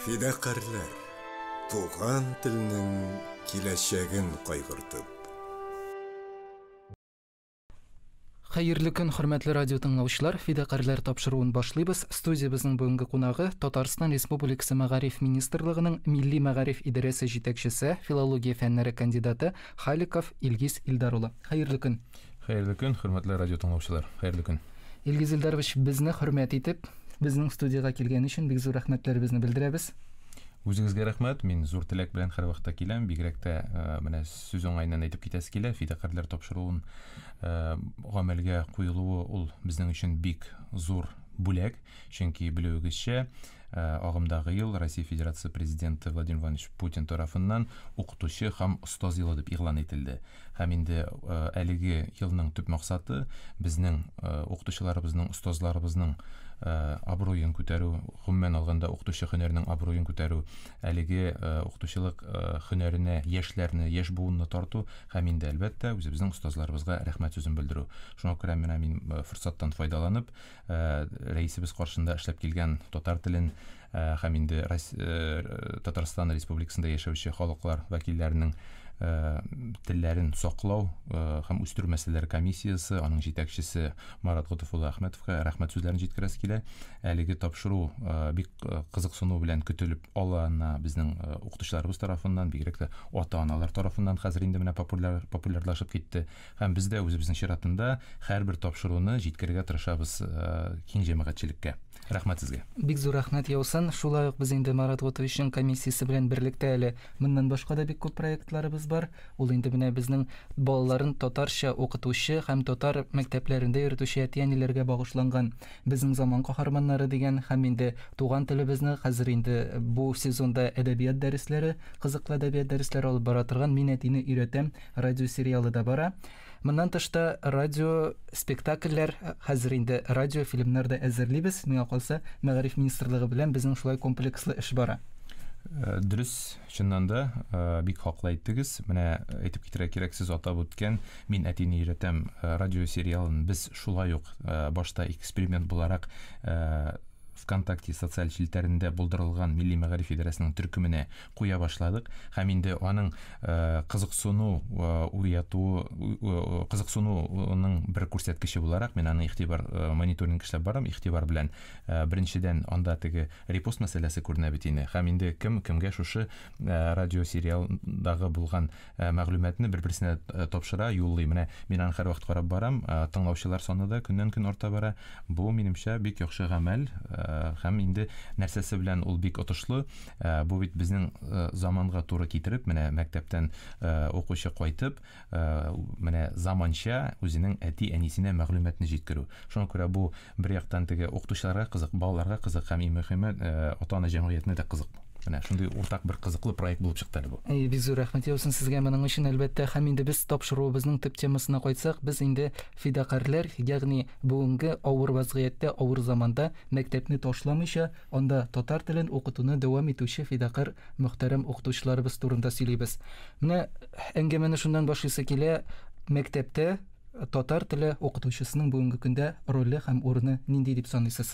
Фидакарьләр, туган телнең киләчәген кайгыртып. Хәерле көн, хөрмәтле радио тыңлаучылар. Фидакарьләр тапшыруын башлыйбыз. Студиябезнең бүгенге кунагы Татарстан Республикасы Мәгариф министрлыгының Милли мәгариф идарәсе җитәкчесе, филология фәннәре кандидаты Халиков Илгиз Илдар улы. Хәерле көн. Хәерле көн, хөрмәтле радио тыңлаучылар. Хәерле көн. Илгиз Илдарович, безне хөрмәт итеп, безнең студиягә килгән өчен бик зур рәхмәтләребезне белдерәбез. Үзегезгә рәхмәт. Мин зур теләк белән һәрвакытта киләм. Бигрәк тә э, менә сүз уңаеннан әйтеп китәсе килә, фидакарьләр тапшыруын э, гамәлгә куелуы ул безнең өчен бик зур бүләк. Чөнки белүегезчә, э, агымдагы ел Россия Федерация Президенты Владимир Владимирович Путин тарафыннан укытучы һәм остаз елы дип игълан ителде. Һәм инде э, әлеге елның төп максаты безнең э, укытучыларыбызның, остазларыбызның абруен күтәрү, гомумән алганда укытучы һөнәренең абруен күтәрү, әлеге укытучылык һөнәренә яшьләрне, яшь буынны тарту һәм инде әлбәттә үзебезнең остазларыбызга рәхмәт сүзен белдерү. Шуңа күрә менә мин форсаттан файдаланып, рәисебез каршында эшләп килгән татар телен һәм инде Татарстан Республикасында яшәүче халыклар вәкилләренең телләрен саклау һәм үстерү мәсьәләләре комиссиясе, аның җитәкчесе Марат Готыф улы Әхмәтовка рәхмәт сүзләрен җиткерәсе килә. Әлеге тапшыру бик кызыксыну белән көтелеп алына безнең укытучыларыбыз тарафыннан, бигрәк тә ата-аналар тарафыннан хәзер инде менә популяр, популярлашып китте. Һәм без дә үзебезнең чиратында һәрбер тапшыруны җиткерергә тырышабыз киң җәмәгатьчелеккә. Рәхмәт сезгә. Бик зур рәхмәт яусын. Шулай ук без инде Марат Готовичның комиссиясе белән берлектә әле моннан башка да бик күп проектларыбыз бар. Ул инде менә безнең балаларын татарча укытучы һәм татар мәктәпләрендә йөртүче әти-әниләргә багышланган Безнең заман каһарманнары дигән һәм инде туган телебезне хәзер инде бу сезонда әдәбият дәресләре, кызыклы әдәбият дәресләре алып бара торган Мин әтине өйрәтәм радиосериалы да бара. Моннан тыш та радио спектакльләр, хәзер инде радио фильмнар да әзерлибез. Миңа калса, Мәгариф министрлыгы белән безнең шулай комплекслы эш бара. Э, дөрес, чыннан да, э, бик хаклы әйттегез. Менә әйтеп китерә кирәк, сез атап үткән Мин әтине өйрәтәм э, радио сериалын без шулай ук башта эксперимент буларак ВКонтакте социаль челтәрендә булдырылган Милли мәгариф идарәсенең төркеменә куя башладык һәм инде аның э, кызыксыну э, уятуы э, кызыксынуның бер күрсәткече буларак мин аны игътибар мониторинг эшләп барам игътибар белән. Беренчедән, анда теге репост мәсьәләсе күренә бит инде һәм инде кем кемгә шушы радиосериалдагы булган мәгълүматны бер-берсенә тапшыра, юллый. Менә мин аны һәрвакыт карап барам, тыңлаучылар саны да көннән-көн арта бара. Бу, минемчә, бик яхшы гамәл һәм инде нәрсәсе белән ул бик отышлы, бу бит безнең заманга туры китереп, менә мәктәптән укучы кайтып, менә заманча үзенең әти-әнисенә мәгълүматны җиткерү. Шуңа күрә бу бер яктан теге укытучыларга кызык, балаларга кызык һәм иң мөһиме, ата-ана җәмгыятенә дә кызык. Менә шундый уртак бер кызыклы проект булып чыкты әле бу. Әй, бик зур рәхмәт яусын сезгә моның өчен, әлбәттә. Һәм инде без тапшыруыбызның төп темасына кайтсак, без инде фидакарьләр, ягъни бүгенге авыр вазгыятьтә, авыр заманда мәктәпне ташламыйча, анда татар телен укытуны дәвам итүче фидакарь мөхтәрәм укытучыларыбыз турында сөйлибез. Менә әңгәмәне шуннан башлыйсы килә, мәктәптә татар теле укытучысының бүгенге көндә роле һәм урыны нинди дип саныйсыз?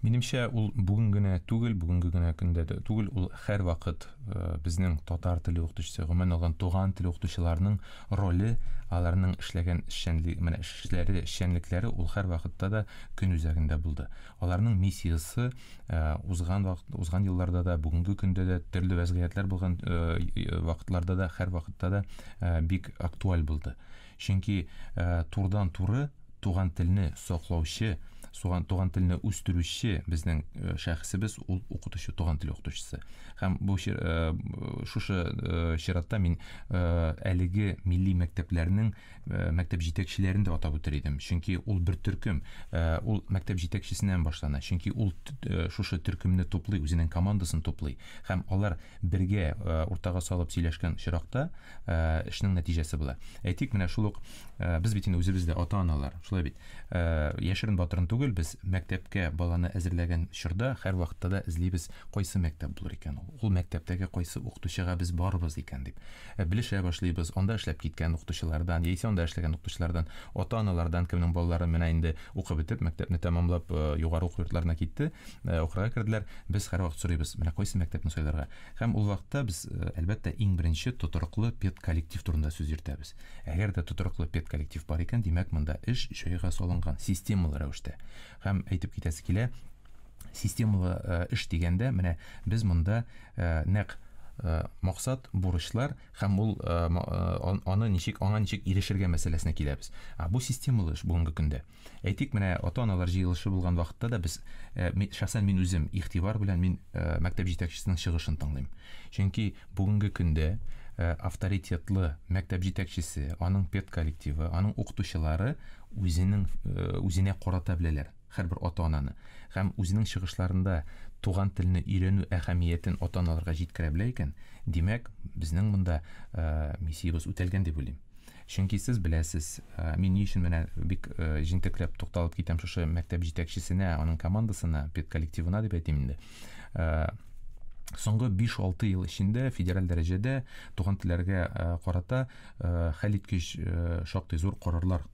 Минемчә, ул бүген генә түгел, бүгенге генә көндә дә түгел, ул һәрвакыт э, безнең татар теле укытучысы, гомумән алган туган тел укытучыларының роле, аларның эшләгән эшчәнлеге, менә эшләре, эшчәнлекләре ул һәрвакытта да көн үзәгендә булды. Аларның миссиясе э, узган вакыт, узган елларда да, бүгенге көндә дә төрле вәзгыятьләр булган э, вакытларда да, һәрвакытта да бик актуаль булды. Чөнки турыдан-туры туган телне саклаучы, суган туган телне үстерүче безнең шәхесебез ул укытучы, туган тел укытучысы. Һәм бу шушы чиратта мин әлеге милли мәктәпләрнең мәктәп җитәкчеләрен дә атап үтер идем. Чөнки ул бер төркем, ул мәктәп җитәкчесеннән башлана. Чөнки ул шушы төркемне туплый, үзенең командасын туплый. Һәм алар бергә уртага салып сөйләшкән очракта эшнең нәтиҗәсе була. Әйтик, менә шул ук без бит инде үзебез дә ата-аналар, шулай бит. Яшерен батырын түгел, түгел, без мәктәпкә баланы әзерләгән чорда һәрвакытта да эзлибез, кайсы мәктәп булыр икән ул, ул мәктәптәге кайсы укытучыга без барырбыз икән дип. Белешә башлыйбыз, анда эшләп киткән укытучылардан, яисә анда эшләгән укытучылардан, ата-аналардан, кемнең балалары менә инде укып бетеп, мәктәпне тәмамлап, югары уку йортларына китте, укырга керделәр, без һәрвакыт сорыйбыз, менә кайсы мәктәпне сайларга. Һәм ул вакытта без, әлбәттә, иң беренче тотрыклы педколлектив турында сүз йөртәбез. Әгәр дә тотрыклы педколлектив бар икән, димәк, монда эш җайга салынган, системалы рәвештә. Һәм әйтеп китәсе килә, системалы эш дигәндә, менә без монда нәкъ максат, бурычлар һәм ул аны ничек, аңа ничек ирешергә мәсьәләсенә киләбез. Ә бу системалы эш бүгенге көндә. Әйтик, менә ата-аналар җыелышы булган вакытта да без, шәхсән мин үзем игътибар белән мин мәктәп җитәкчесенең чыгышын тыңлыйм. Чөнки бүгенге көндә авторитетлы мәктәп җитәкчесе, аның педколлективы, аның укытучылары үзенең үзенә карата беләләр һәрбер ата-ананы. Һәм үзенең чыгышларында туган телне өйрәнү әһәмиятен ата-аналарга җиткерә белә икән, димәк, безнең монда миссиябез үтәлгән дип уйлыйм. Чөнки сез беләсез, мин ни өчен менә бик җентекләп тукталып китәм шушы мәктәп җитәкчесенә, аның командасына, педколлективына дип әйтим инде. Соңгы 5-6 ел эчендә федераль дәрәҗәдә туган телләргә карата хәлиткеч шактый зур карарлар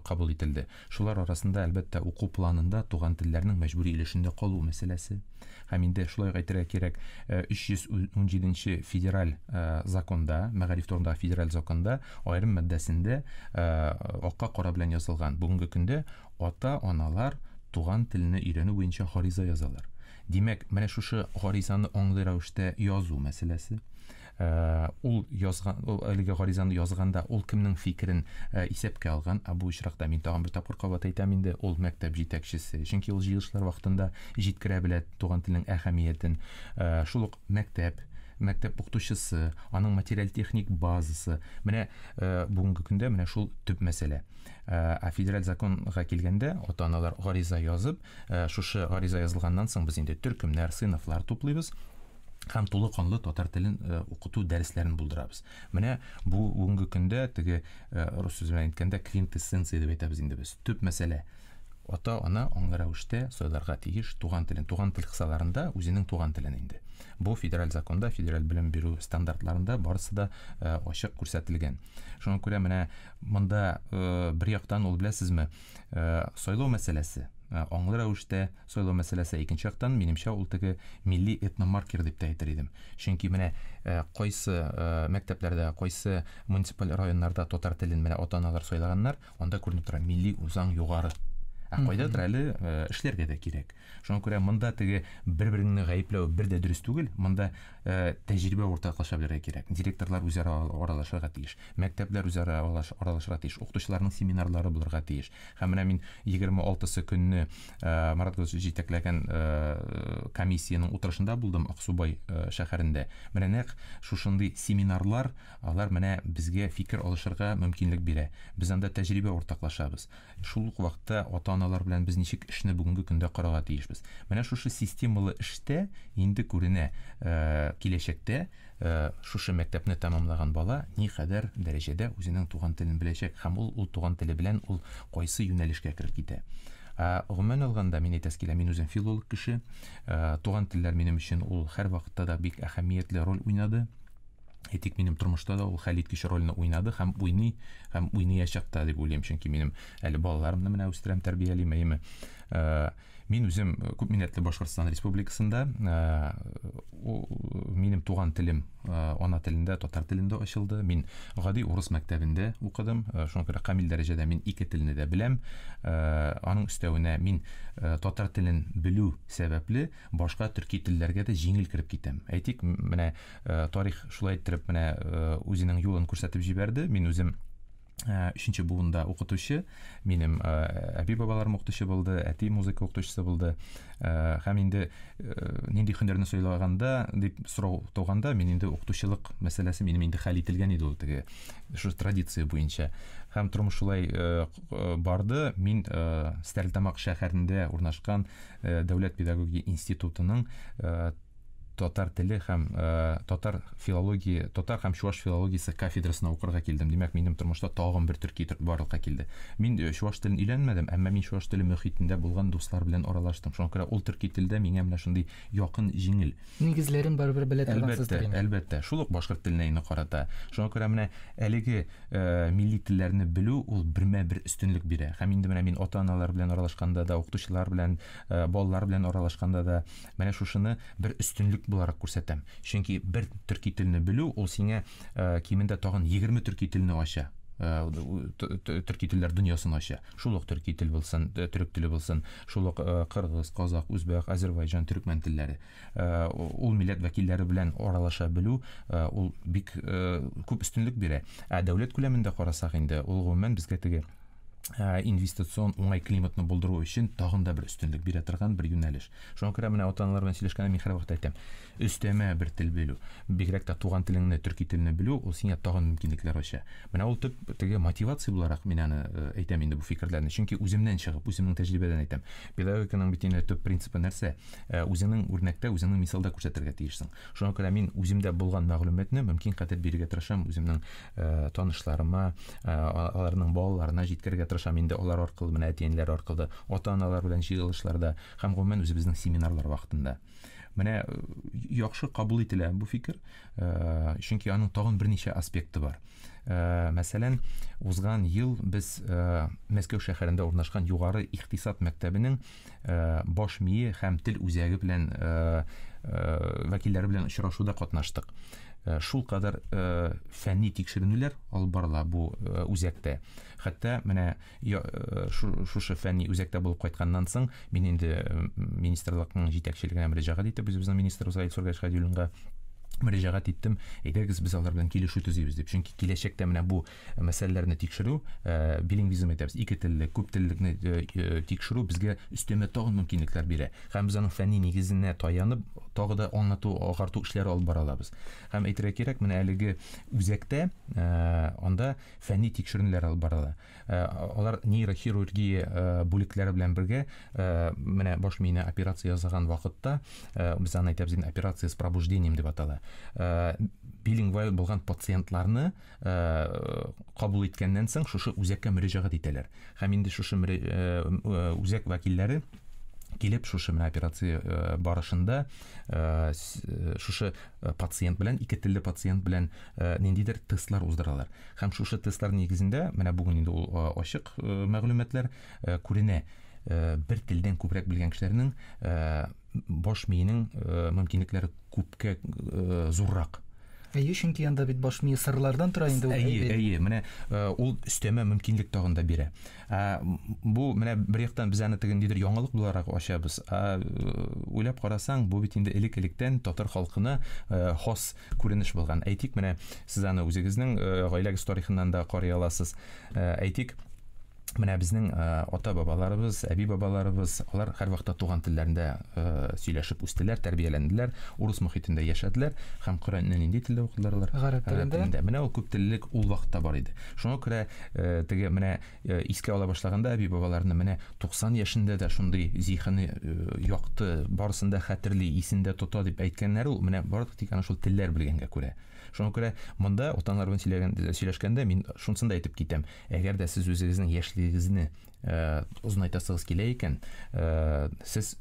кабул ителде. Шулар арасында, әлбәттә, уку планында туган телләрнең мәҗбүри өлешендә калу мәсьәләсе. Һәм инде шулай ук әйтергә кирәк, 317 федераль законда, мәгариф турындагы федераль законда аерым маддәсендә акка кара белән язылган. Бүгенге көндә ата-аналар туган телне өйрәнү буенча гариза язалар. Димәк, менә шушы гаризаны аңлы рәвештә язу мәсьәләсе. Ул язган, ул әлеге гаризаны язганда ул кемнең фикерен исәпкә алган, ә бу очракта мин тагын бер тапкыр кабат әйтәм инде, ул мәктәп җитәкчесе, чөнки ул җыелышлар вакытында җиткерә белә туган телнең әһәмиятен. Шул ук мәктәп, мәктәп укытучысы, аның материаль-техник базасы. Менә бүгенге көндә менә шул төп мәсьәлә. Ә федераль законга килгәндә, ата-аналар гариза язып, шушы гариза язылганнан соң без инде төркемнәр, сыйныфлар туплыйбыз һәм тулы канлы татар телен укыту дәресләрен булдырабыз. Менә бу бүгенге көндә теге рус сүзе белән әйткәндә квинтэссенция дип әйтәбез инде без. Төп мәсьәлә. Ата-ана аңлы рәвештә сайларга тиеш туган телен, туган тел кысаларында үзенең туган телен инде. Бу федераль законда, федераль белем бирү стандартларында барысы да ачык күрсәтелгән. Шуңа күрә менә монда бер яктан ул беләсезме, сайлау мәсьәләсе, аңлы рәвештә сайлау мәсьәләсе, икенче яктан, минемчә, ул теге милли этномаркер дип тә әйтер идем. Чөнки менә кайсы мәктәпләрдә, кайсы муниципаль районнарда татар телен менә ата-аналар сайлаганнар, анда күренеп тора милли үзаң югары. Ә кайдадыр әле эшләргә дә кирәк. Шуңа күрә монда теге бер-береңне гаепләү бер дә дөрес түгел, монда тәҗрибә уртаклаша белергә кирәк. Директорлар үзара аралашырга тиеш, мәктәпләр үзара аралашырга тиеш, укытучыларның семинарлары булырга тиеш. Һәм менә мин 26 көнне Марат Гозович җитәкләгән комиссиянең утырышында булдым Аксубай шәһәрендә. Менә нәкъ шушындый семинарлар, алар менә безгә фикер алышырга мөмкинлек бирә. Без анда тәҗрибә уртаклашабыз. Шул ук вакытта ата-аналар белән без ничек эшне бүгенге көндә карарга тиешбез. Менә шушы системалы эштә инде күренә, киләчәктә шушы мәктәпне тәмамлаган бала никадәр дәрәҗәдә үзенең туган телен беләчәк һәм ул туган теле белән ул кайсы юнәлешкә кереп китә. Гомумән алганда, мин әйтәсе килә, мин үзем филолог кеше. Туган телләр минем өчен ул һәр вакытта да бик әһәмиятле роль уйнады. Әйтик, минем тормышта да ул хәлиткеч рольне уйнады һәм уйный, һәм уйнаячак та дип уйлыйм, чөнки минем әле балаларымны менә үстерәм, тәрбиялим, әйеме. Мин үзем күп милләтле Башкортстан Республикасында, минем туган телем ана телендә, татар телендә ачылды. Мин гади урыс мәктәбендә укыдым. Шуңа күрә камил дәрәҗәдә мин ике телне дә беләм. Аның өстәвенә мин татар телен белү сәбәпле башка төрки телләргә дә җиңел кереп китәм. Әйтик, менә тарих шулай иттереп менә үзенең юлын күрсәтеп җибәрде. Мин үзем өченче буында укытучы, минем әби-бабаларым укытучы булды, әти музыка укытучысы булды. Һәм инде нинди һөнәрне сайлаганда дип сорау туганда, мин инде укытучылык мәсьәләсе минем инде хәл ителгән иде ул теге шушы традиция буенча. Һәм тормыш шулай барды. Мин Стәрлетамак шәһәрендә урнашкан Дәүләт педагогия институтының татар теле һәм татар филология, татар һәм чуаш филологиясе кафедрасына укырга килдем. Димәк, минем тормышта тагын бер төрки барлыкка килде. Мин чуаш телен өйрәнмәдем, әмма мин чуаш теле мөхитендә булган дуслар белән аралаштым. Шуңа күрә ул төрки телдә миңа менә шундый якын, җиңел. Нигезләрен барыбер белә торгансыздыр инде. Әлбәттә, шул ук башкорт теленә инде карата. Шуңа күрә менә әлеге милли телләрне белү ул бермә-бер өстенлек бирә. Һәм инде менә мин ата-аналар белән аралашканда да, укытучылар белән, балалар белән аралашканда да менә шушыны бер өстенлек буларак күрсәтәм. Чөнки бер төрки телне белү ул сиңа кимендә тагын 20 төрки телне ача. Төрки телләр дөньясын ача. Шул ук төрки тел булсын, төрек теле булсын, шул ук кыргыз, казак, үзбәк, азербайҗан, төркмән телләре. Ул милләт вәкилләре белән аралаша белү ул бик күп өстенлек бирә. Ә дәүләт күләмендә карасак инде, ул гомумән безгә теге инвестицион уңай климатны булдыру өчен тагын да бер өстенлек бирә торган бер юнәлеш. Шуңа күрә менә ата-аналар белән сөйләшкәндә мин һәрвакыт әйтәм, өстәмә бер тел белү, бигрәк тә туган телеңне, төрки телне белү, ул сиңа тагын мөмкинлекләр ача. Менә ул төп теге мотивация буларак мин аны әйтәм инде бу фикерләрне, чөнки үземнән чыгып, үземнең тәҗрибәдән әйтәм. Педагогиканың бит инде төп принцибы нәрсә? Үзеңнең үрнәктә, үзеңнең мисалда күрсәтергә тиешсең. Шуңа күрә мин үземдә булган мәгълүматны мөмкин кадәр бирергә тырышам, үземнең танышларыма, аларның балаларына җиткерергә тырышам инде алар аркылы, менә әти-әниләр аркылы, ата-аналар белән җыелышларда һәм гомумән үзебезнең семинарлар вакытында. Менә яхшы кабул ителә бу фикер, чөнки аның тагын берничә аспекты бар. Мәсәлән, узган ел без Мәскәү шәһәрендә урнашкан югары икътисад мәктәбенең баш мие һәм тел үзәге белән вәкилләре белән очрашуда катнаштык. Шул кадәр фәнни тикшеренүләр алып барыла бу үзәктә. Хәтта менә шушы фәнни үзәктә булып кайтканнан соң мин инде министрлыкның җитәкчелегенә мөрәҗәгать итеп, үзебезнең министрыбызга Илсур Гайшхадиуллинга мөрәҗәгать иттем. Әйдәгез, без алар белән килешү төзибез дип. Чөнки киләчәктә менә бу мәсьәләләрне тикшерү, билингвизм әйтәбез, ике телле, күп теллекне тикшерү безгә өстәмә тагын мөмкинлекләр бирә. Һәм без аның фәнни нигезенә таянып, тагы да аңлату, агарту эшләре алып бара алабыз. Һәм әйтергә кирәк, менә әлеге үзәктә, анда фәнни тикшеренүләр алып барыла. Алар нейрохирургия бүлекләре белән бергә, менә баш миенә операция ясаган вакытта, без аны әйтәбез инде, операция с пробуждением дип атала. Билингваль булган пациентларны кабул иткәннән соң шушы үзәккә мөрәҗәгать итәләр. Һәм инде шушы үзәк вәкилләре килеп шушы менә операция барышында шушы пациент белән, ике телле пациент белән ниндидер тестлар уздыралар. Һәм шушы тестлар нигезендә, менә бүген инде ул ачык мәгълүматлар күренә, бер телдән күбрәк белгән кешеләрнең баш миенең мөмкинлекләре күпкә зуррак. Әйе, чөнки анда бит баш мие сырлардан тора инде ул. Әйе, әйе, менә ул өстәмә мөмкинлек тагын да бирә. Бу менә бер яктан без аны теге ниндидер яңалык буларак ачабыз. Уйлап карасаң, бу бит инде элек-электән татар халкына хас күренеш булган. Әйтик, менә сез аны үзегезнең гаиләгез тарихыннан да карый аласыз. Әйтик, менә безнең ата-бабаларыбыз, әби-бабаларыбыз, алар һәрвакытта туган телләрендә сөйләшеп үстеләр, тәрбияләнделәр, урыс мохитендә яшәделәр һәм Коръәнне нинди телдә укыдылар алар? Гарәп телендә. Менә ул күп теллелек ул вакытта бар иде. Шуңа күрә теге менә искә ала башлаганда әби-бабаларны, менә 90 яшендә дә шундый зиһене якты, барысын да хәтерли, исендә тота дип әйткәннәр ул, менә бары тик ана шул телләр белгәнгә күрә. Шуңа күрә монда ата-аналар белән сөйләшкәндә мин шунысын да әйтеп китәм. Әгәр дә сез үзегезнең яшьлегегезне озынайтасыгыз килә икән, сез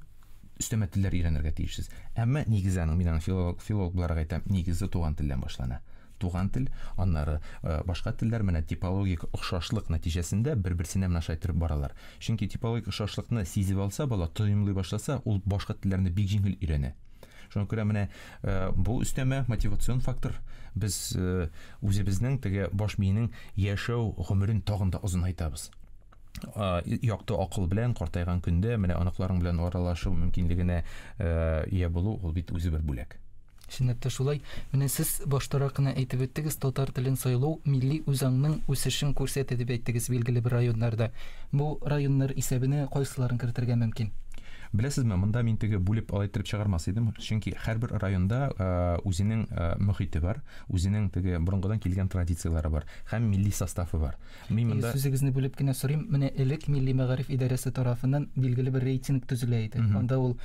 өстәмә телләр өйрәнергә тиешсез. Әмма нигезе аның, мин аны филолог буларак әйтәм, нигезе туган телдән башлана. Туган тел, аннары башка телләр менә типологик охшашлык нәтиҗәсендә бер-берсенә менә шулай иттереп баралар. Чөнки типологик охшашлыкны сизеп алса бала, тоемлый башласа, ул башка телләрне бик җиңел өйрәнә. Шуңа күрә менә бу өстәмә мотивацион фактор. Без үзебезнең теге баш миенең яшәү гомерен тагын да озынайтабыз. Якты акыл белән картайган көндә менә оныкларың белән аралашу мөмкинлегенә ия булу ул бит үзе бер бүләк. Чынлап та шулай. Менә сез баштарак кына әйтеп үттегез, татар телен сайлау милли үзаңның үсешен күрсәтә дип әйттегез билгеле бер районнарда. Бу районнар исәбенә кайсыларын кертергә мөмкин? Беләсезме, монда мин теге бүлеп алай иттереп чыгармас идем, чөнки һәрбер районда үзенең мөхите бар, үзенең теге борынгыдан килгән традицияләре бар һәм милли составы бар. Мин монда сүзегезне бүлеп кенә сорыйм, менә элек Милли мәгариф идарәсе тарафыннан билгеле бер рейтинг төзелә иде. Анда ул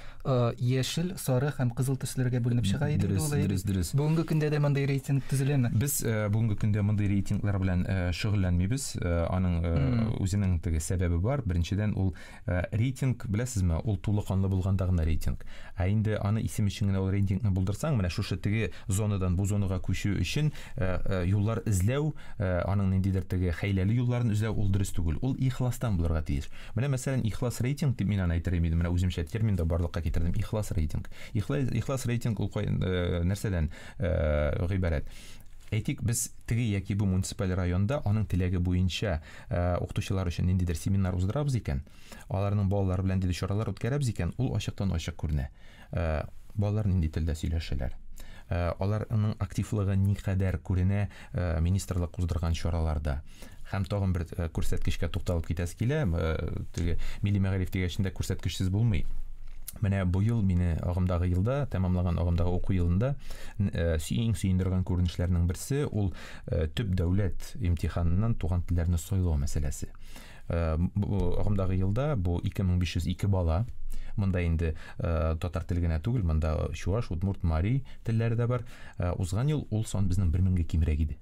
яшел, сары һәм кызыл төсләргә бүленеп чыга иде. Дөрес, дөрес, дөрес. Бүгенге көндә дә мондый рейтинг төзеләме? Без бүгенге көндә мондый рейтинглар белән шөгыльләнмибез. Аның үзенең теге сәбәбе бар. Беренчедән, ул рейтинг, беләсезме, ул тулы канлы булганда гына рейтинг. Ә инде аны исем өчен генә ул рейтингны булдырсаң, менә шушы теге зонадан бу зонага күчү өчен юллар эзләү, аның ниндидер теге хәйләле юлларын эзләү ул дөрес түгел. Ул ихластан булырга тиеш. Менә, мәсәлән, ихлас рейтинг дип мин аны әйтер идем, менә үземчә термин да барлыкка китердем, ихлас рейтинг. Ихлас рейтинг ул нәрсәдән гыйбарәт? Әйтик, без теге яки бу муниципаль районда аның теләге буенча укытучылар өчен ниндидер семинар уздырабыз икән, аларның балалары белән ниндидер чаралар үткәрәбез икән, ул ачыктан ачык күренә. Балалар нинди телдә сөйләшәләр? Аларның активлыгы никадәр күренә министрлык уздырган чараларда. Һәм тагын бер күрсәткечкә тукталып китәсе килә, теге милли мәгариф дигәчендә күрсәткечсез булмый. Менә бу ел мине агымдагы елда, тәмамлаган агымдагы уку елында иң сөендергән күренешләрнең берсе ул төп дәүләт имтиханыннан туган телләрне сайлау мәсьәләсе. Агымдагы елда бу 2502 бала. Монда инде татар теле генә түгел, монда чуаш, удмурт, мари телләре дә бар. Узган ел ул сан безнең 1000гә кимрәк иде.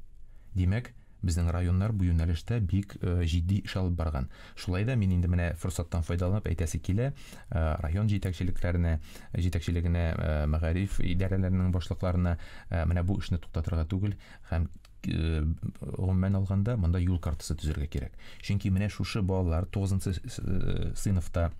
Димәк, безнең районнар бу юнәлештә бик җитди эш алып барган. Шулай да мин инде менә форсаттан файдаланып әйтәсе килә, район җитәкчелекләренә, җитәкчелегенә, мәгариф идарәләренең башлыкларына менә бу эшне туктатырга түгел һәм гомумән алганда монда юл картасы төзергә кирәк. Чөнки менә шушы балалар 9 сыйныфта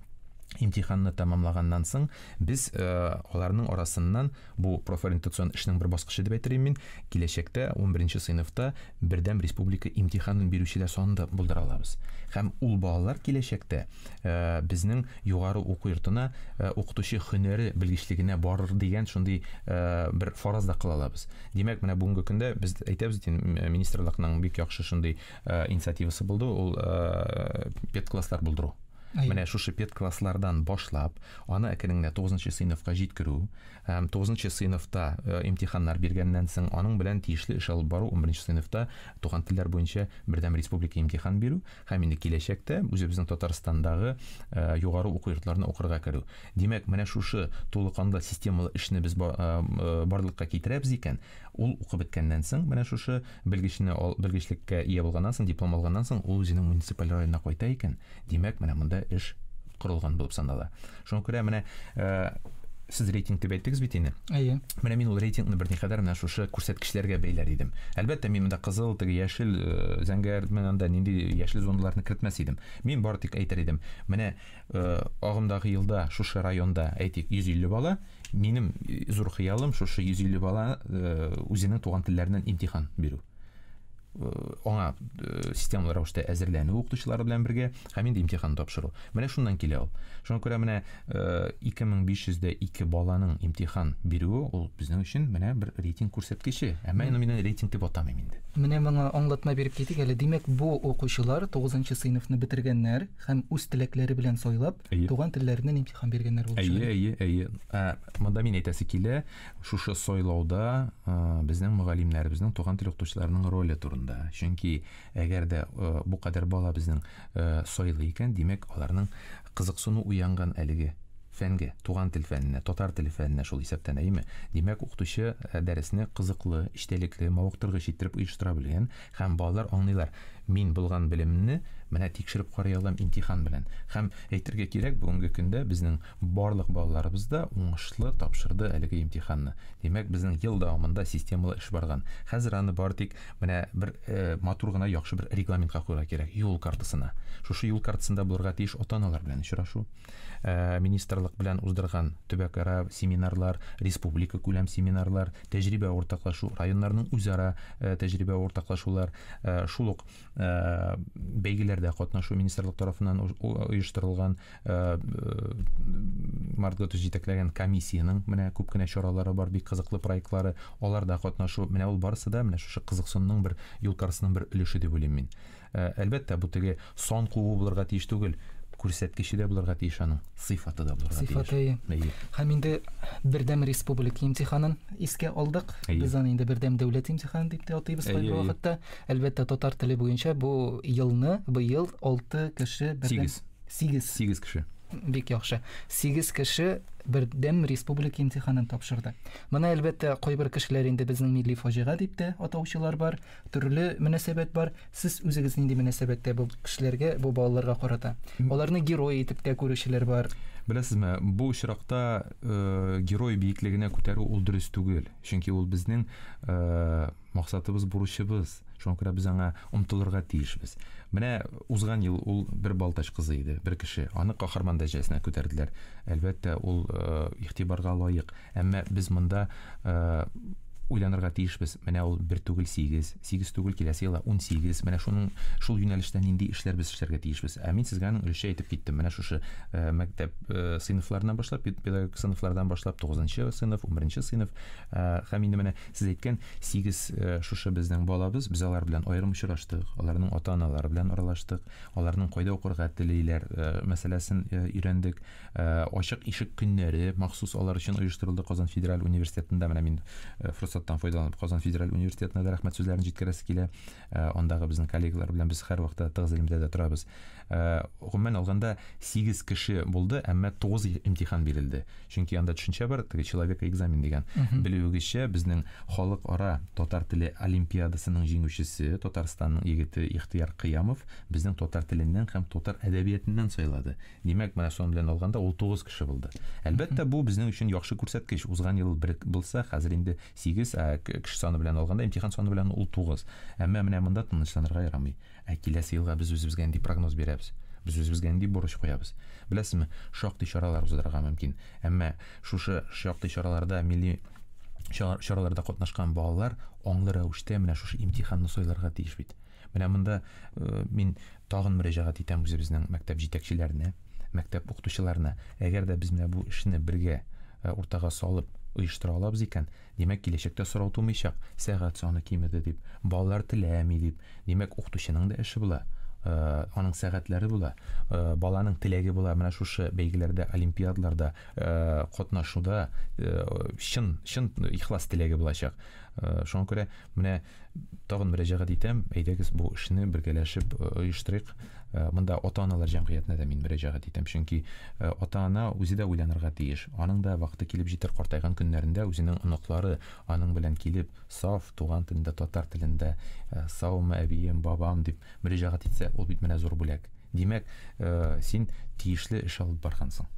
имтиханны тәмамлаганнан соң без аларның арасыннан бу профориентацион эшнең бер баскычы дип әйтер идем мин, киләчәктә 11 сыйныфта бердәм республика имтиханын бирүчеләр санын да булдыра алабыз. Һәм ул балалар киләчәктә безнең югары уку йортына укытучы һөнәре белгечлегенә барыр дигән шундый бер фараз да кыла алабыз. Димәк, менә бүгенге көндә без әйтәбез, министрлыкның бик яхшы шундый инициативасы булды, ул педкласслар булдыру. Менә шушы педкласслардан башлап, аны әкрен генә 9 сыйныфка җиткерү, һәм 9 сыйныфта имтиханнар биргәннән соң аның белән тиешле эш алып бару, 11 сыйныфта туган телләр буенча бердәм республика имтихан бирү һәм инде киләчәктә үзебезнең Татарстандагы югары уку йортларына укырга керү. Димәк, менә шушы тулы канлы системалы эшне без барлыкка китерәбез икән, ул укып беткәннән соң, менә шушы белгечне белгечлеккә ия булганнан соң, диплом алганнан соң, ул үзенең муниципаль районына кайта икән. Димәк, менә монда эш корылган булып санала. Шуңа күрә менә сез рейтинг дип әйттегез бит инде. Әйе. Менә мин ул рейтингны берникадәр менә шушы күрсәткечләргә бәйләр идем. Әлбәттә, мин монда кызыл, теге яшел, зәңгәр, менә анда нинди яшел зоналарны кертмәс идем. Мин бары тик әйтер идем. Менә агымдагы елда шушы районда, әйтик, 150 бала, минем зур хыялым шушы 150 бала үзенең туган телләреннән имтихан бирү. Аңа системалы рәвештә әзерләнү укытучылары белән бергә һәм инде имтихан тапшыру. Менә шуннан килә ул. Шуңа күрә менә 2502 баланың имтихан бирүе ул безнең өчен менә бер рейтинг күрсәткече. Әмма инде мин рейтинг дип атамыйм инде. Менә моңа аңлатма биреп китик әле. Димәк, бу укучылар 9 сыйныфны бетергәннәр һәм үз теләкләре белән сайлап, туган телләреннән имтихан биргәннәр булып чыга. Әйе, әйе, әйе. Монда мин әйтәсе килә, шушы сайлауда безнең мөгаллимнәребезнең, туган тел укытучыларының роле турында. Чөнки әгәр дә бу кадәр бала безнең сайлый икән, димәк, аларның кызыксыну уянган әлеге фәнгә, туган тел фәненә, татар теле фәненә шул исәптән, әйеме? Димәк, укытучы дәресне кызыклы, эчтәлекле, мавыктыргыч иттереп оештыра белгән һәм балалар аңлыйлар. Мин булган белемне менә тикшереп карый алам имтихан белән. Һәм әйтергә кирәк, бүгенге көндә безнең барлык балаларыбыз да уңышлы тапшырды әлеге имтиханны. Димәк, безнең ел дәвамында системалы эш барган. Хәзер аны бары тик менә бер матур гына яхшы бер регламентка куярга кирәк, юл картасына. Шушы юл картасында булырга тиеш ата-аналар белән очрашу, министрлык белән уздырган төбәкара семинарлар, республика күләм семинарлар, тәҗрибә уртаклашу, районнарның үзара тәҗрибә уртаклашулар, шул ук бәйгеләрдә катнашу министрлык тарафыннан оештырылган Марат Готович җитәкләгән комиссиянең менә күп кенә чаралары бар, бик кызыклы проектлары, аларда катнашу, менә ул барысы да менә шушы кызыксынуның бер юл картасының бер өлеше дип уйлыйм мин. Әлбәттә, бу теге сан куу булырга тиеш түгел. Күрсәткече дә булырга тиеш аның, сыйфаты да булырга тиеш. Сыйфаты. Әйе. Һәм инде бердәм республика имтиханын искә алдык. Без аны инде бердәм дәүләт имтиханы дип тә атыйбыз кайбер вакытта. Әлбәттә, татар теле буенча бу елны, быел 6 кеше бердәм 8. 8. 8 кеше. Бик яхшы. 8 кеше бердәм республика имтиханын тапшырды. Моны, әлбәттә, кайбер кешеләр инде безнең милли фаҗига дип тә атаучылар бар, төрле мөнәсәбәт бар. Сез үзегез нинди мөнәсәбәттә бу кешеләргә, бу балаларга карата? Аларны герой итеп тә күрүчеләр бар. Беләсезме, бу очракта герой биеклегенә күтәрү ул дөрес түгел. Чөнки ул безнең максатыбыз, бурычыбыз. Шуңа күрә без аңа омтылырга тиешбез. Менә узган ел ул бер Балтач кызы иде, бер кеше. Аны каһарман дәрәҗәсенә күтәрделәр. Әлбәттә, ул игътибарга лаек. Әмма без монда уйланырга тиешбез. Менә ул бер түгел 8, 8 түгел киләсе елда 18. Менә шуның шул юнәлештә нинди эшләр без эшләргә тиешбез. Ә мин сезгә аның өлешчә әйтеп киттем. Менә шушы мәктәп сыйныфларыннан башлап, педагогик сыйныфлардан башлап, 9 сыйныф, 11 сыйныф, һәм инде менә сез әйткән 8 шушы безнең балабыз, без алар белән аерым очраштык, аларның ата-аналары белән аралаштык, аларның кайда укырга телиләр мәсьәләсен өйрәндек. Ачык ишек көннәре махсус алар өчен оештырылды Казан федераль университетында. Менә мин форсаттан файдаланып Казан федераль университетына да рәхмәт сүзләрен җиткерәсе килә. Андагы безнең коллегалар белән без һәрвакытта тыгыз элемтәдә торабыз. Гомумән алганда 8 кеше булды, әмма 9 имтихан бирелде. Чөнки анда төшенчә бар, теге человека экзамен дигән. Белүегезчә, безнең халыкара татар теле олимпиадасының җиңүчесе, Татарстанның егете Ихтияр Кыямов безнең татар теленнән һәм татар әдәбиятыннан сайлады. Димәк, менә сон белән алганда ул 9 кеше булды. Әлбәттә, бу безнең өчен яхшы күрсәткеч. Узган ел бер булса, хәзер инде 8, ә кеше саны белән алганда, имтихан саны белән ул 9. Әмма менә монда тынычланырга ярамый. Ә киләсе елга без үзебезгә нинди прогноз бирәбез? Без үзебезгә нинди бурыч куябыз? Беләсезме, шактый чаралар уздырырга мөмкин. Әмма шушы шактый чараларда, милли чараларда катнашкан балалар аңлы рәвештә менә шушы имтиханны сайларга тиеш бит. Менә монда мин тагын мөрәҗәгать итәм үзебезнең мәктәп җитәкчеләренә, мәктәп укытучыларына. Әгәр дә без менә бу эшне бергә уртага салып оештыра алабыз икән, димәк, киләчәктә сорау тумыйчак, сәгать саны кимеде дип, балалар теләми дип, димәк, укытучының да эше була, аның сәгатьләре була, баланың теләге була. Менә шушы бәйгеләрдә, олимпиадаларда катнашуда чын, чын ихлас теләге булачак. Шуңа күрә менә тагын мөрәҗәгать итәм, әйдәгез бу эшне бергәләшеп оештырыйк. Монда ата-аналар җәмгыятенә дә мин мөрәҗәгать итәм, чөнки ата-ана үзе дә уйланырга тиеш. Аның да вакыты килеп җитер, картайган көннәрендә үзенең оныклары аның белән килеп, саф туган телендә, татар телендә, саумы әбием, бабам дип мөрәҗәгать итсә, ул бит менә зур бүләк. Димәк, син тиешле эш алып баргансың.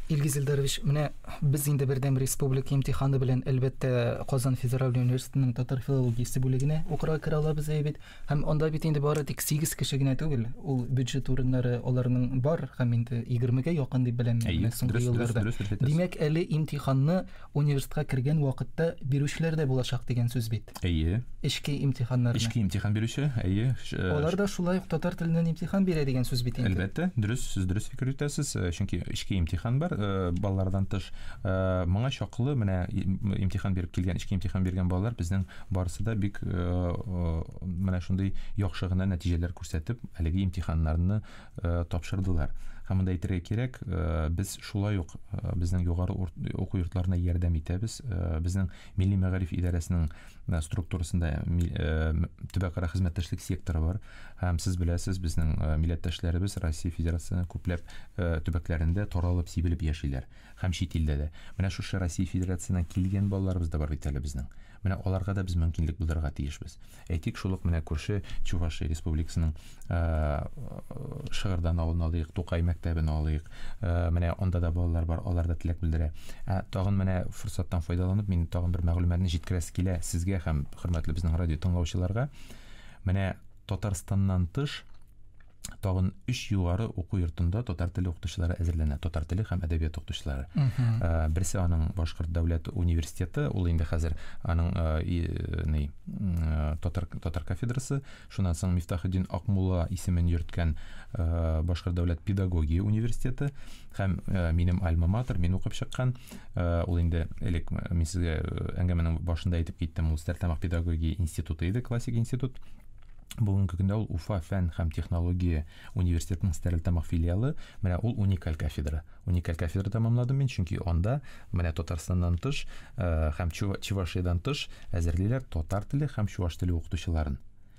Илгиз Илдарович, менә без инде бердәм республика имтиханы белән, әлбәттә, Казан федераль университетының татар филологиясе бүлегенә укырга керә алабыз бит. Һәм анда бит инде бары тик 8 кеше генә түгел, ул бюджет урыннары аларның бар һәм инде 20-гә якын дип беләм мин соңгы елларда. Димәк, әле имтиханны университетка кергән вакытта бирүчеләр дә булачак дигән сүз бит. Әйе. Эчке имтиханнарны. Эчке имтихан бирүче, әйе. Алар да шулай ук татар теленнән имтихан бирә дигән сүз бит инде. Әлбәттә, дөрес, сез дөрес фикер йөртәсез, чөнки эчке имтихан бар, балалардан тыш моңа чаклы менә имтихан биреп килгән, эчке имтихан биргән балалар безнең барысы да бик менә шундый яхшы гына нәтиҗәләр күрсәтеп, әлеге имтиханнарны тапшырдылар. Һәм монда әйтергә кирәк, без шулай ук безнең югары уку йортларына ярдәм итәбез. Безнең Милли мәгариф идарәсенең структурасында төбәкара хезмәттәшлек секторы бар. Һәм сез беләсез, безнең милләттәшләребез Россия Федерациясенең күпләп төбәкләрендә таралып, сибелеп яшиләр. Һәм чит илдә дә. Менә шушы Россия Федерациясеннән килгән балаларыбыз да бар бит әле безнең. Менә аларга да без мөмкинлек булдырырга тиешбез. Әйтик, шул ук менә күрше Чувашия Республикасының Шыгырдан авылын алыйк, Тукай мәктәбен алыйк. Менә анда да балалар бар, алар да теләк белдерә. Тагын менә форсаттан файдаланып, мин тагын бер мәгълүматны җиткерәсе килә сезгә һәм хөрмәтле безнең радио тыңлаучыларга. Менә Татарстаннан тыш тагын 3 югары уку йортында татар теле укытучылары әзерләнә, татар теле һәм әдәбият укытучылары. Берсе аның Башкорт дәүләт университеты, ул инде хәзер аның татар кафедрасы. Шуннан соң Мифтахетдин Акмулла исемен йөрткән Башкорт дәүләт педагогия университеты һәм минем альма-матер, мин укып чыккан, ул инде элек мин сезгә әңгәмәнең башында әйтеп киттем, ул Стәрлетамак педагогия институты иде, классик институт. Бүгенге көндә ул Уфа фән һәм технология университетының Стәрлетамак филиалы. Менә ул уникаль кафедра. Уникаль кафедра тәмамладым мин, чөнки анда менә Татарстаннан тыш һәм Чувашиядән тыш әзерлиләр татар теле һәм чуваш теле укытучыларын.